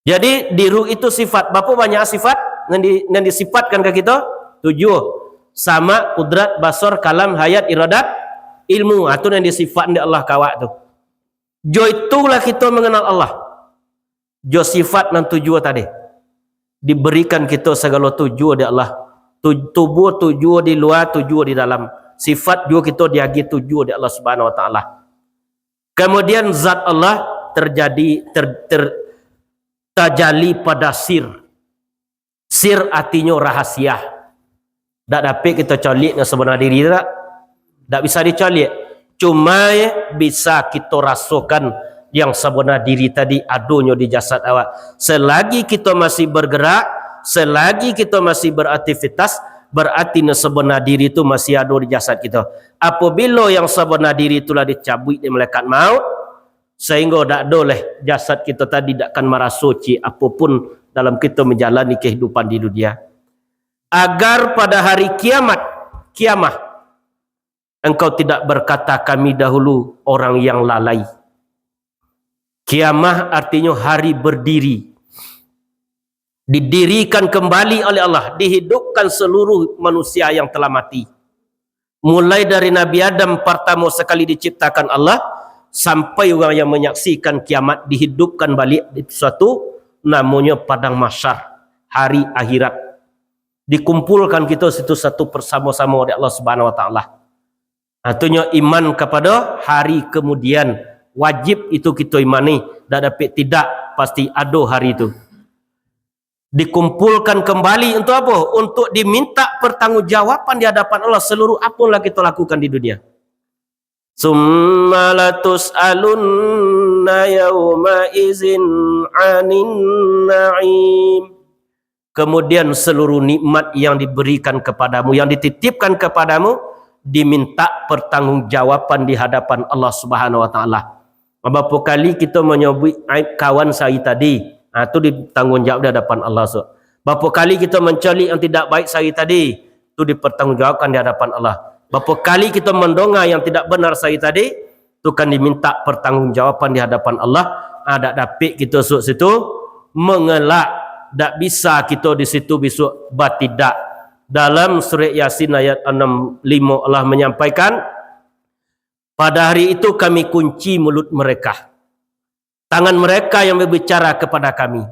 Jadi di ruh itu sifat. Bapo banyak sifat nan di, nan disifatkan ka kito? Tujuh. Sama, kudrat, basar, kalam, hayat, iradat, ilmu. Ah, tu nan disifatkan dek Allah ka awak tu. Jo itulah kito mengenal Allah. Jo sifat nan tujuh tadi. Diberikan kito sagalo tujuh dek Allah. Tu-, tubuh tujuh di lua, tujuh di dalam. Sifat juo kito diagiah tujuh dek Allah Subhanahu Wa Taala. Kemudian zat Allah terjadi ter, ter, tajali pada sir. Sir artinyo rahasia. Dak dapek kito caliak nan sabana diri tu dak. Dak bisa dicaliak. Cuma bisa kito rasokan yang sabana diri tadi adonyo di jasad awak. Selagi kito masih bergerak, selagi kito masih beraktivitas, berarti nan sabana diri tu masih ado di jasad kito. Apabilo yang sabana diri tu lah dicabuik dek malaikat maut, sehinggo dak ado leh jasad kito tadi dak akan maraso ciek apo pun dalam kito menjalani kehidupan di dunia. Agar pada hari kiamat, kiamah, engkau tidak berkata, "Kami dahulu orang yang lalai." Kiamah artinyo hari berdiri. Didirikan kembali oleh Allah, dihidupkan seluruh manusia yang telah mati. Mulai dari Nabi Adam partamo sakali diciptakan Allah, sampai urang yang manyaksikan kiamat dihidupkan baliak di suatu namonyo padang mahsyar, hari akhirat. Dikumpulkan kito situ satu bersamo-samo dek Allah Subhanahu Wa Taala. Ha, tu nyo iman kapado hari kemudian. Wajib itu kito imani, dak dapek tidak, pasti ado hari tu. Dikumpulkan kembali untuk apo? Untuk diminta pertanggungjawaban di hadapan Allah seluruh apo lah kito lakukan di dunia. Summa latus'alunna yauma izin 'anin na'im. Kemudian seluruh nikmat yang diberikan kepadamu, yang dititipkan kepadamu, diminta pertanggungjawaban di hadapan Allah Subhanahu Wa Taala. Bapo kali kito manyabuik aib kawan sahari tadi, ha, tu ditanggung jawab di hadapan Allah, so. Bapo kali kito mancaliak yang tidak baik sahari tadi, tu dipertanggungjawabkan di hadapan Allah. Bapo kali kito mandonga yang tidak benar sahari tadi, tu kan diminta pertanggungjawaban di hadapan Allah. Ha, dak dapek kito suok situ mengelak, dak bisa kito di situ bisuak batidak. Dalam surah Yasin ayat enam limo Allah menyampaikan, "Pada hari itu Kami kunci mulut mereka. Tangan mereka yang berbicara kepada Kami,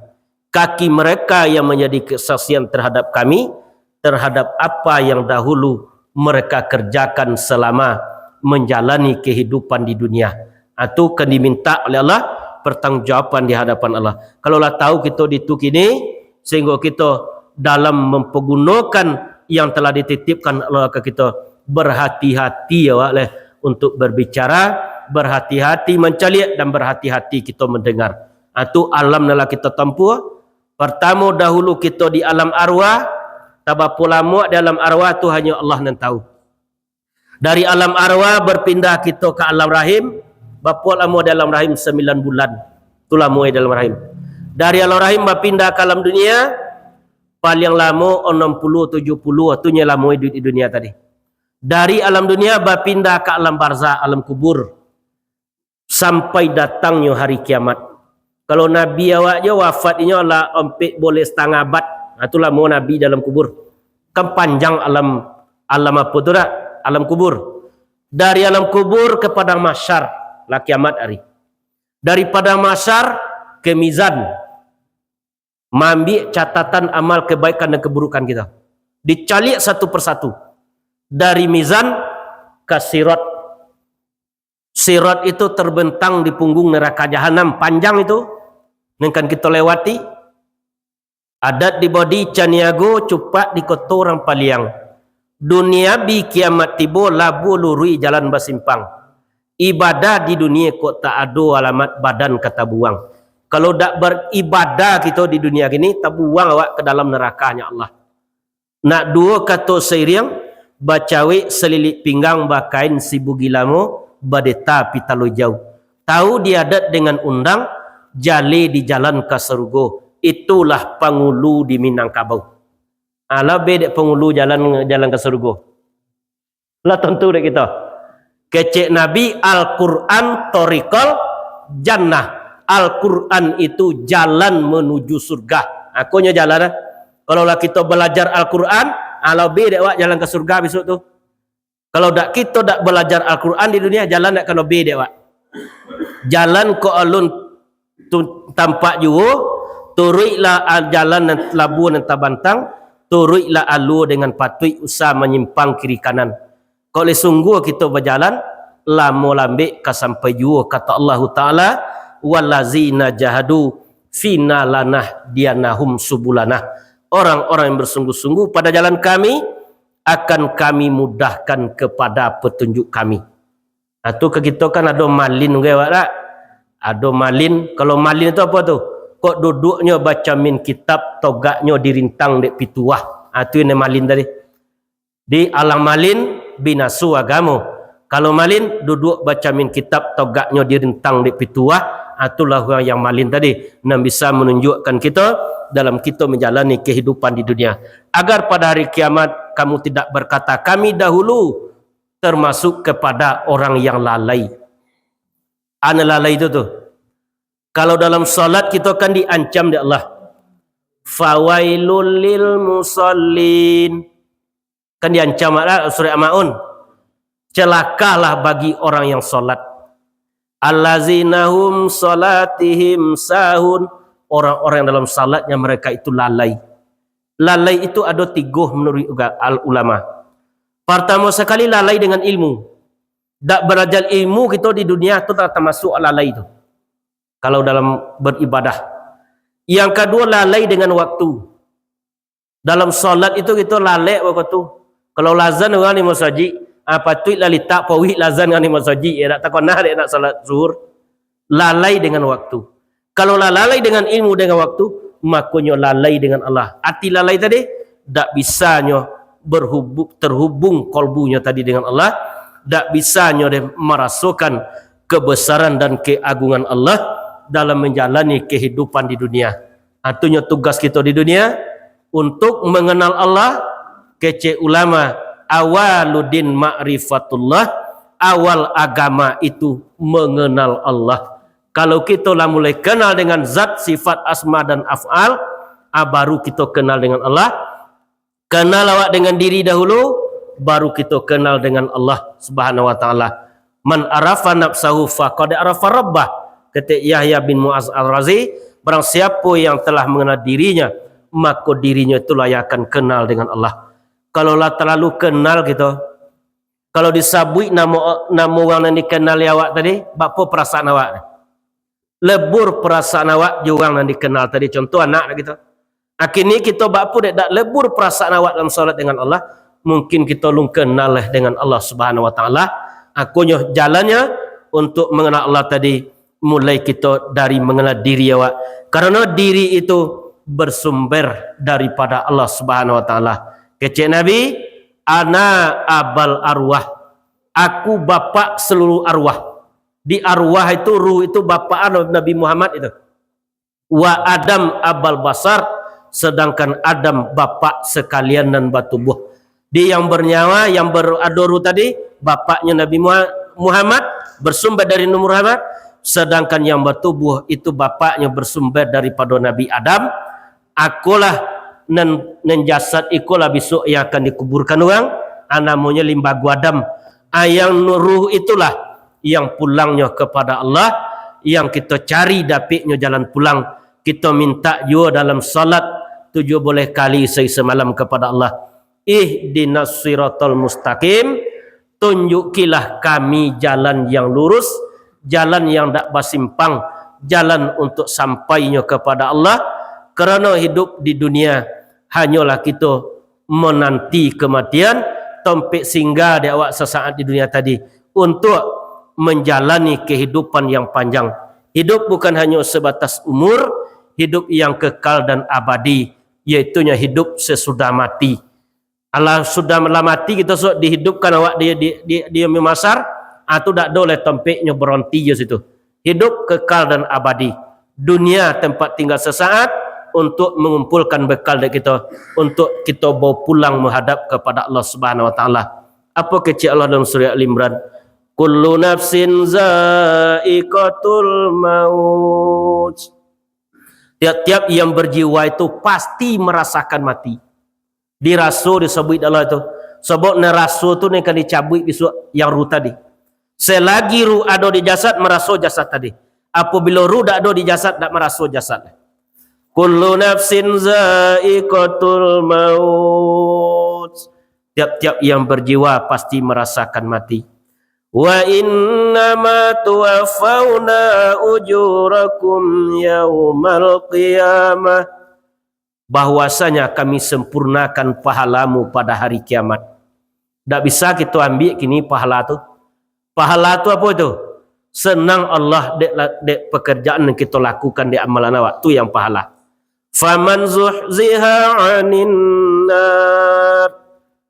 kaki mereka yang menjadi kesaksian terhadap Kami, terhadap apa yang dahulu mereka kerjakan selama menjalani kehidupan di dunia." Itu kan diminta oleh Allah pertanggungjawaban di hadapan Allah. Kalau lah tahu kito di tu kini, sehingga kito dalam mempergunakan yang telah dititipkan Allah ke kito, berhati-hati awak leh untuk berbicara, berhati-hati mancaliak, dan berhati-hati kito mendengar. Ha, tu alam nan lah kito tampuah. Pertamo dahulu kito di alam arwah, tabapo lamo di alam arwah tu hanyo Allah nan tahu. Dari alam arwah berpindah kito ka alam rahim, bapo lamo di alam rahim? Sembilan bulan. Tu lamo di dalam rahim. Dari alam rahim bapindah ka alam dunia, paling lamo enam puluh, tujuh puluh, tu nyo lamo di, di dunia tadi. Dari alam dunia bapindah ka alam barzah, alam kubur, sampai datangnyo hari kiamat. Kalau Nabi awak jo wafat inyo lah ompek boleh setangah abad. Ha, tu lamo Nabi dalam kubur. Kan panjang alam, alam apo tu dak? Alam kubur. Dari alam kubur ke padang mahsyar, lah kiamat hari. Dari padang mahsyar ke mizan, maambiak catatan amal kebaikan dan keburukan kita. Dicaliak satu persatu. Dari mizan ka sirat. Sirat itu terbentang di punggung neraka jahanam, panjang itu, nan kan kito lewati. Adat di Bodi Caniago, cupak di koto urang Paliang. Dunia bi kiamat tibo, labuah luruih jalan basimpang. Ibadah di dunia kok tak ado alamat, badan ka tabuang. Kalau dak beribadah kito di dunia kini, tabuang awak ke dalam nerakanya Allah. Nak duo kato sairiang, bacawek salilik pinggang, bakain sibugi lamo, badeta pitalo ijau. Tahu di adat dengan undang, jaleh di jalan ka sarugo. Itulah pangulu di Minangkabau. Alah be dek pangulu jalan, jalan ka sarugo. Lah tantu dek kito. Kecek Nabi, Al-Quran thoriqal jannah. Al-Quran itu jalan menuju surga. Akonyo jalan, ah. Kalau lah kito balajar Al-Quran, ah, lah be dek awak jalan ka surga besok tu. Kalau dak, kito dak balajar Al-Quran di dunia, jalan dak ka lah be dek awak. Jalan ko alun tu tampak juo, turuiklah a-, jalan nan labuah nan tabantang, turuiklah alua dengan patuik, usah manyimpang kiri kanan. Kok lai sungguah kito bajalan, lamo lambek ka sampai juo, kato Allahu Ta'ala, "Wallazina jahadu fina lanahdiyannahum subulana." Orang-orang yang bersungguh-sungguh pada jalan Kami, akan Kami mudahkan kepada petunjuk Kami. Nah, tu ka kito kan ado malin, unggai awak dak? Ado malin. Kalau malin tu apo tu? Kok duduaknyo bacamin kitab, togaknyo dirintang dek pituah. Ah, tu nan malin tadi. Di alang malin, binaso agamo. Kalau malin, duduak bacamin kitab, togaknyo dirintang dek pituah. Ah, itulah urang yang malin tadi, nan bisa manunjuakkan kito dalam kito manjalani kahidupan di dunia. Agar pada hari kiamat, kamu tidak berkata, "Kami dahulu termasuk kepada orang yang lalai." Ana lalai tu tu. Kalau dalam salat kito kan diancam dek Allah. "Fawailul lil musallin." Kan diancam lah surat Al-Maun. "Celakalah bagi orang yang salat." "Allazina hum salatihim sahun." Orang-orang dalam salatnya mereka itu lalai. Lalai itu ado tigo menurut uga-, al-, ulama. Pertama sekali, lalai dengan ilmu. Dak balajar ilmu kito di dunia tu lah tamasuk lalai tu. Kalau dalam beribadah. Yang kaduo, lalai dengan waktu. Dalam salat itu kito lalai waktu. Kalau lazan urang di masajik, ah, patuiklah litak pauik lazan urang di masajik, ya, dak takana dek nak salat zuhur. Lalai dengan waktu. Kalau lah lalai dengan ilmu, dengan waktu, makonyo lalai dengan Allah. Ati lalai tadi, dak bisanyo berhubu-, terhubung kolbunyo tadi dengan Allah, dak bisanyo deh marasokan kebesaran dan keagungan Allah dalam manjalani kahidupan di dunia. Atunyo tugas kito di dunia untuk mengenal Allah, kecek ulama, "Awaluddin ma'rifatullah," awal agama itu mengenal Allah. Kalau kito lah mulai kenal dengan zat, sifat, asma dan af'al, ah, baru kito kenal dengan Allah. Kenal awak dengan diri dahulu, baru kito kenal dengan Allah Subhanahu wa Ta'ala. "Man arafa nafsahu faqad arafa rabbah," kata Yahya bin Mu'az Al-Razi, barang siapo yang telah mengenal dirinya, mako dirinyo itulah yang akan kenal dengan Allah. Kalau lah terlalu kenal kito, kalau disabuik namo, namo urang nan dikenali awak tadi, baapo perasaan awak? Lebur perasaan awak jo urang nan dikenal tadi, contoh anak dah kito. Akhirnyo kito baapo dek dak lebur perasaan awak dalam salat dengan Allah, mungkin kito lun kenal lah dengan Allah Subhanahu wa Ta'ala. Akonyo jalannyo untuk mengenal Allah tadi, mulai kito dari mengenal diri awak. Karano diri itu bersumber daripada Allah Subhanahu wa Ta'ala. Kecek Nabi, "Ana abal arwah." Aku bapak seluruh arwah. Di arwah itu, ruh itu, bapak Nabi Muhammad itu. "Wa Adam abal basar," sedangkan Adam bapak sekalian nan batubuh. Di yang bernyawa, yang ber-, ado ruh tadi, bapaknyo Nabi Muha-, Muhammad, bersumber dari Nabi Muhammad, sedangkan yang batubuh itu bapaknyo bersumber daripada Nabi Adam. Akolah nan, nan jasad ikolah besok yang akan dikuburkan urang, ah, namonyo limbago Adam. Ah, yang ruh itulah yang pulangnyo kepada Allah, yang kito cari dapeknyo jalan pulang. Kito mintak juo dalam salat tujuh boleh kali sahari samalam kepada Allah. "Ihdinas siratal mustaqim," tunjukilah kami jalan yang lurus, jalan yang dak basimpang, jalan untuk sampainyo kepada Allah. Karano hidup di dunia hanyolah kito menanti kematian, tompek singgah di awak sesaat di dunia tadi, untuk menjalani kehidupan yang panjang. Hidup bukan hanya sebatas umur, hidup yang kekal dan abadi, yaitunyo hidup sesudah mati. Alah sudah lah mati kito, sok dihidupkan awak di, di, di, di Yaumil Mahsyar, ah, tu dak ado lai tampeknyo baronti jo situ. Hidup kekal dan abadi. Dunia tempat tinggal sesaat untuk mengumpulkan bekal dek kito, untuk kito bawa pulang menghadap kepada Allah Subhanahu Wa Taala. Apo kecek Allah dalam surah Al Imran? "Kullu nafsin za'iqatul maut." Tiap-tiap yang berjiwa itu pasti merasakan mati. Diraso, disabuik Allah tu. Sabab nan raso tu nan ka dicabuik bisuak, yang ruh tadi. Selagi ruh ado di jasad, maraso jasad tadi. Apabila ruh dak ado di jasad, dak maraso jasad. "Kullu nafsin za'iqatul maut." Tiap-tiap yang berjiwa pasti merasakan mati. "Wa innama tuwaffauna ujurakum yaumal qiyamah." Bahwasanya Kami sempurnakan pahalamu pada hari kiamat. Dak bisa kito ambiak kini pahala tu. Pahala tu apo tu? Senang Allah dek la-, dek pekerjaan yang kito lakukan, dek amalan awak. Tu yang pahala. "Faman zuhziha 'anin nar."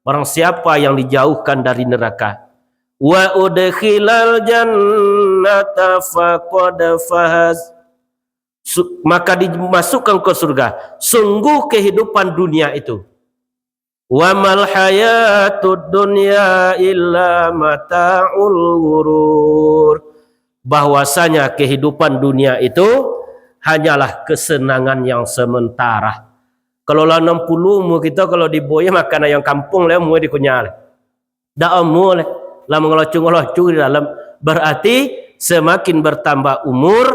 Barang siapa yang dijauhkan dari neraka, "wa udkhilal jannata faqad faz." Su-, maka dimasukkan ke surga. Sungguh kehidupan dunia itu. "Wa mal hayatud dunya illa mata'ul ghurur." Bahwasanya kehidupan dunia itu hanyalah kesenangan yang sementara. Kalau lah anam puluah umur kito, kalau diboyeh makan ayam kampung lah, umur dikunyah lah. Dak amuah lah, lah mangalocung-ngalocung di dalam. Berarti, semakin bertambah umur,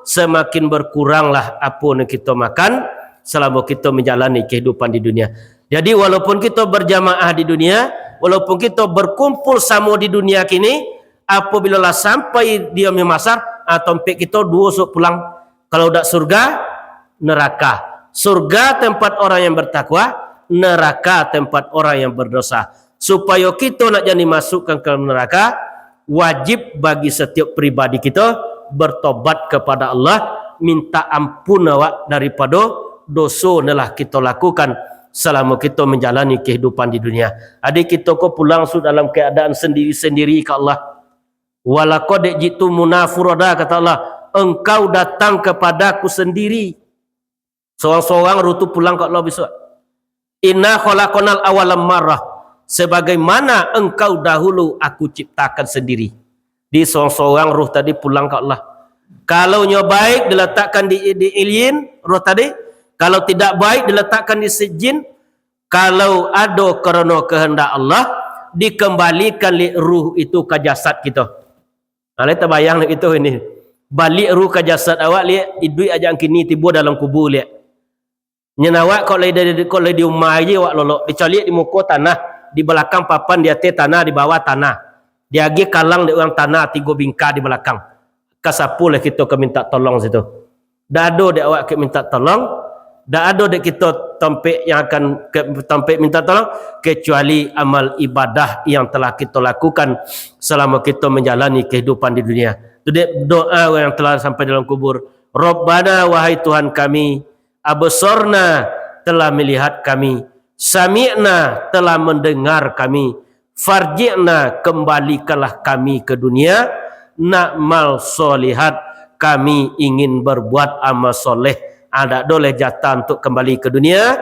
semakin berkuranglah apo nan kito makan, salamo kito manjalani kehidupan di dunia. Jadi, walaupun kito berjamaah di dunia, walaupun kito berkumpul samo di dunia kini, apabila lah sampai di Yaumil Mahsyar, ah, tompek kito duo sok pulang. Kalau dak surga, neraka. Surga tempat orang yang bertakwa, neraka tempat orang yang berdosa. Supayo kito nak jan dimasukkan ka dalam neraka, wajib bagi setiap pribadi kito bertobat kepada Allah, minta ampun awak daripado doso nan lah kito lakukan salamo kito manjalani kehidupan di dunia. Jadi kito ko pulang su dalam keadaan sendiri-sendiri ka Allah. "Walaqad ji'tumuna furada," kata Allah, "engkau datang kepada-Ku sendiri." Sorang-sorang ruh tu pulang ka Allah bisuak. "Inna khalaqnal awwala marrah," sebagaimana engkau dahulu Aku ciptakan sendiri. Di sorang-sorang ruh tadi pulang ka Allah. Kalau nyo baik, diletakkan di, di Illiyin, ruh tadi. Kalau tidak baik, diletakkan di Sijjin. Kalau ado karano kehendak Allah, dikembalikan liak ruh itu ka jasad kito. Nah, lai tabayang liak kito ini. Baliak ruh ka jasad awak liak, iduik ajak kini tibo dalam kubua liak. Nyan awak kok lai di, kok lai di umah aja awak lolok, dicaliak di muko tanah, di balakang papan, di ateh tanah, di bawah tanah. Diagiah kalang dek urang tanah tigo bingkah di balakang. Ka sapo lah kito ka minta tolong situ? Dak ado dek awak ka minta tolong, dak ado dek kito tampek yang akan ka, tampek minta tolong, kecuali amal ibadah yang telah kito lakukan salamo kito manjalani kehidupan di dunia. Tu dek doa urang yang telah sampai dalam kubur. "Rabbana, wahai Tuhan kami, absorna, telah melihat kami, sami'na, telah mendengar kami, farji'na, kembalikanlah kami ke dunia, na'mal sholihat, kami ingin berbuat amal soleh." Ada doleh jatah untuk kembali ke dunia,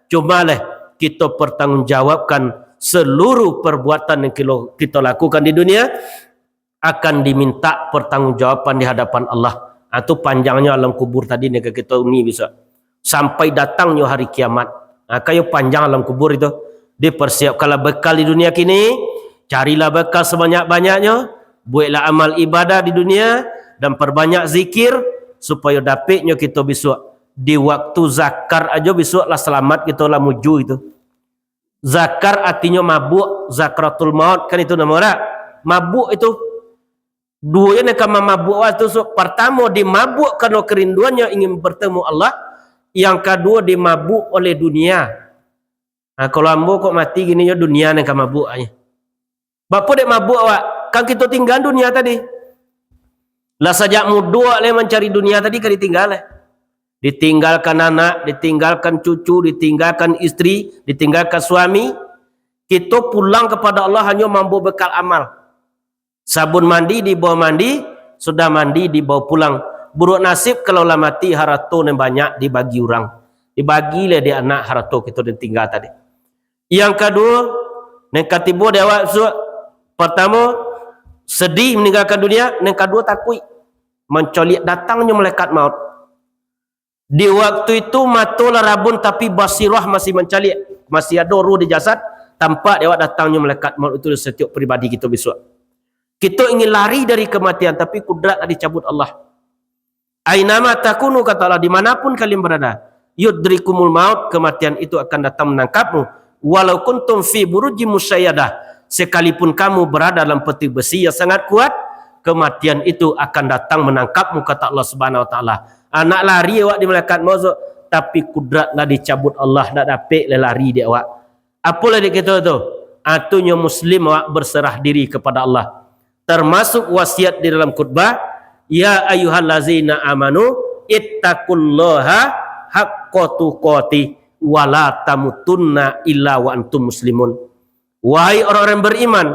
cuma leh kito pertanggungjawabkan seluruh perbuatan yang kilo-, kito lakukan di dunia, akan diminta pertanggungjawaban di hadapan Allah. Ha, tu panjangnyo alam kubur tadi ni ka kito uni bisuak. Sampai datangnyo hari kiamat. Ha, kayo panjang alam kubur itu. Dipersiapkanlah bekal di dunia kini, carilah bekal sebanyak-banyaknyo, bueklah amal ibadah di dunia, dan perbanyak zikir, supayo dapeknyo kito bisuak. Di waktu zakar ajo bisuak lah salamat kito lah muju itu. Zakar artinyo mabuk, zakratul maut, kan itu namo dak? Mabuk itu. Duo nan ka mamabuak awak tu, so, partamo dimabuk karano kerinduannyo ingin bertemu Allah, yang kaduo dimabuk oleh dunia. Ha, kalau ambo kok mati gini yo dunia nan ka mabuk awaknyo. Bapo dek mabuk awak? Kan kito tingga dunia tadi. Lah sajak mudo awak lai mancari dunia tadi ka ditingga lai. Ditinggalkan anak, ditinggalkan cucu, ditinggalkan istri, ditinggalkan suami. Kito pulang kepada Allah hanyo mambawa bekal amal. Sabun mandi dibawa mandi, sudah mandi dibawa pulang. Buruak nasib kalau lah mati, harato nan banyak dibagi urang. Dibagi lah di anak harato kito nan tingga tadi. Yang kaduo, nan katibo di awak suak. Pertamo, sedih meninggalkan dunia. Yang kaduo, takuik mancaliak datangnyo malaikat maut. Di waktu itu, mato lah rabun, tapi basirah masih mancaliak. Masih ado roh di jasad, tampak di awak datangnyo malaikat maut itu di satiok pribadi kito bisuak. Kito ingin lari dari kematian, tapi kudrat lah dicabut Allah. "Ainama takunu," kata Allah, "dimanapun kalian berada, yudrikumul maut, kematian itu akan datang menangkapmu. Walau kuntum fi burujim musyayadah, sekalipun kamu berada dalam peti besi yang sangat kuat, kematian itu akan datang menangkapmu," kata Allah Subhanahu Wa Taala. Anak lari awak di malaikat maut tu, tapi kudrat lah dicabut Allah, dak dapek lah lari di awak. Apo lah di kito tu? Atunyo muslim awak berserah diri kepada Allah. Termasuk wasiat di dalam khutbah, "Ya ayyuhallazina amanu, ittaqullaha haqqa tuqatih, wa la tamutunna illa wa antum muslimun." Wahai orang-orang beriman,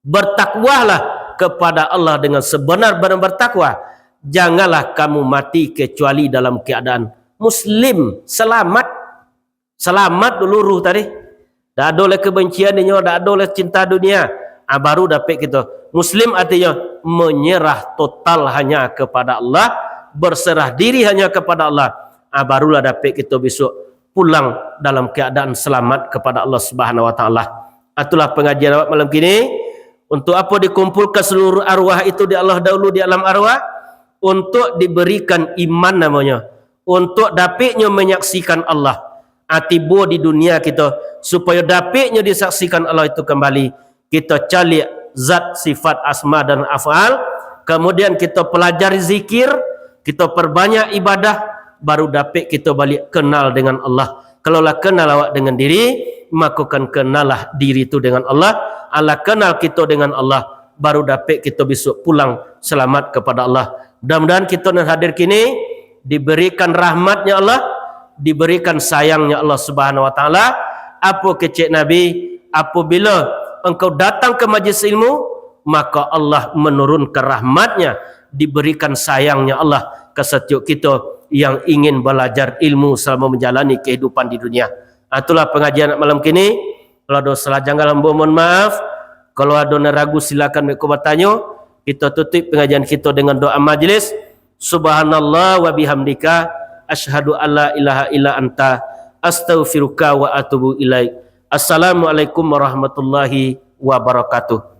bertakwalah kepada Allah dengan sebenar-benar bertakwa. Janganlah kamu mati kecuali dalam keadaan muslim, selamat. Selamat dulu ruh tadi. Dak ado lai kebencian inyo, dak ado lai cinta dunia. Ah, baru dapek kito. Muslim artinyo menyerah total hanya kepada Allah, berserah diri hanya kepada Allah. Ah, barulah dapek kito bisuak pulang dalam keadaan selamat kepada Allah Subhanahu Wa Taala. Itulah pengajian awak malam kini. Untuk apo dikumpulkan seluruh arwah itu di Allah dahulu di alam arwah? Untuk diberikan iman namonyo, untuk dapeknyo menyaksikan Allah. Ah, tibo di dunia kito, supayo dapeknyo disaksikan Allah itu kembali, kito caliak zat, sifat, asma dan af'al, kemudian kito pelajari zikir, kito perbanyak ibadah, baru dapek kito baliak kenal dengan Allah. Kalau lah kenal awak dengan diri, mako kan kenallah diri tu dengan Allah. Alah kenal kito dengan Allah, baru dapek kito bisuak pulang selamat kepada Allah. Mudah-mudahan kito nan hadir kini diberikan rahmatnya Allah, diberikan sayangnya Allah Subhanahu Wa Taala. Apo kecek Nabi, "Apabila engkau datang ke majlis ilmu, maka Allah menurunkan rahmatnya, diberikan sayangnya Allah ke satiok kito yang ingin belajar ilmu selama menjalani kehidupan di dunia." Ah, itulah pengajian malam kini. Kalau ado salah janggal, ambo mohon maaf. Kalau ado nan ragu, silakan beko batanyo. Kito tutup pengajian kito dengan doa majlis. Subhanallah wa bihamdika, asyhadu alla ilaha illa anta, astaghfiruka wa atubu ilaik. Assalamualaikum warahmatullahi wabarakatuh.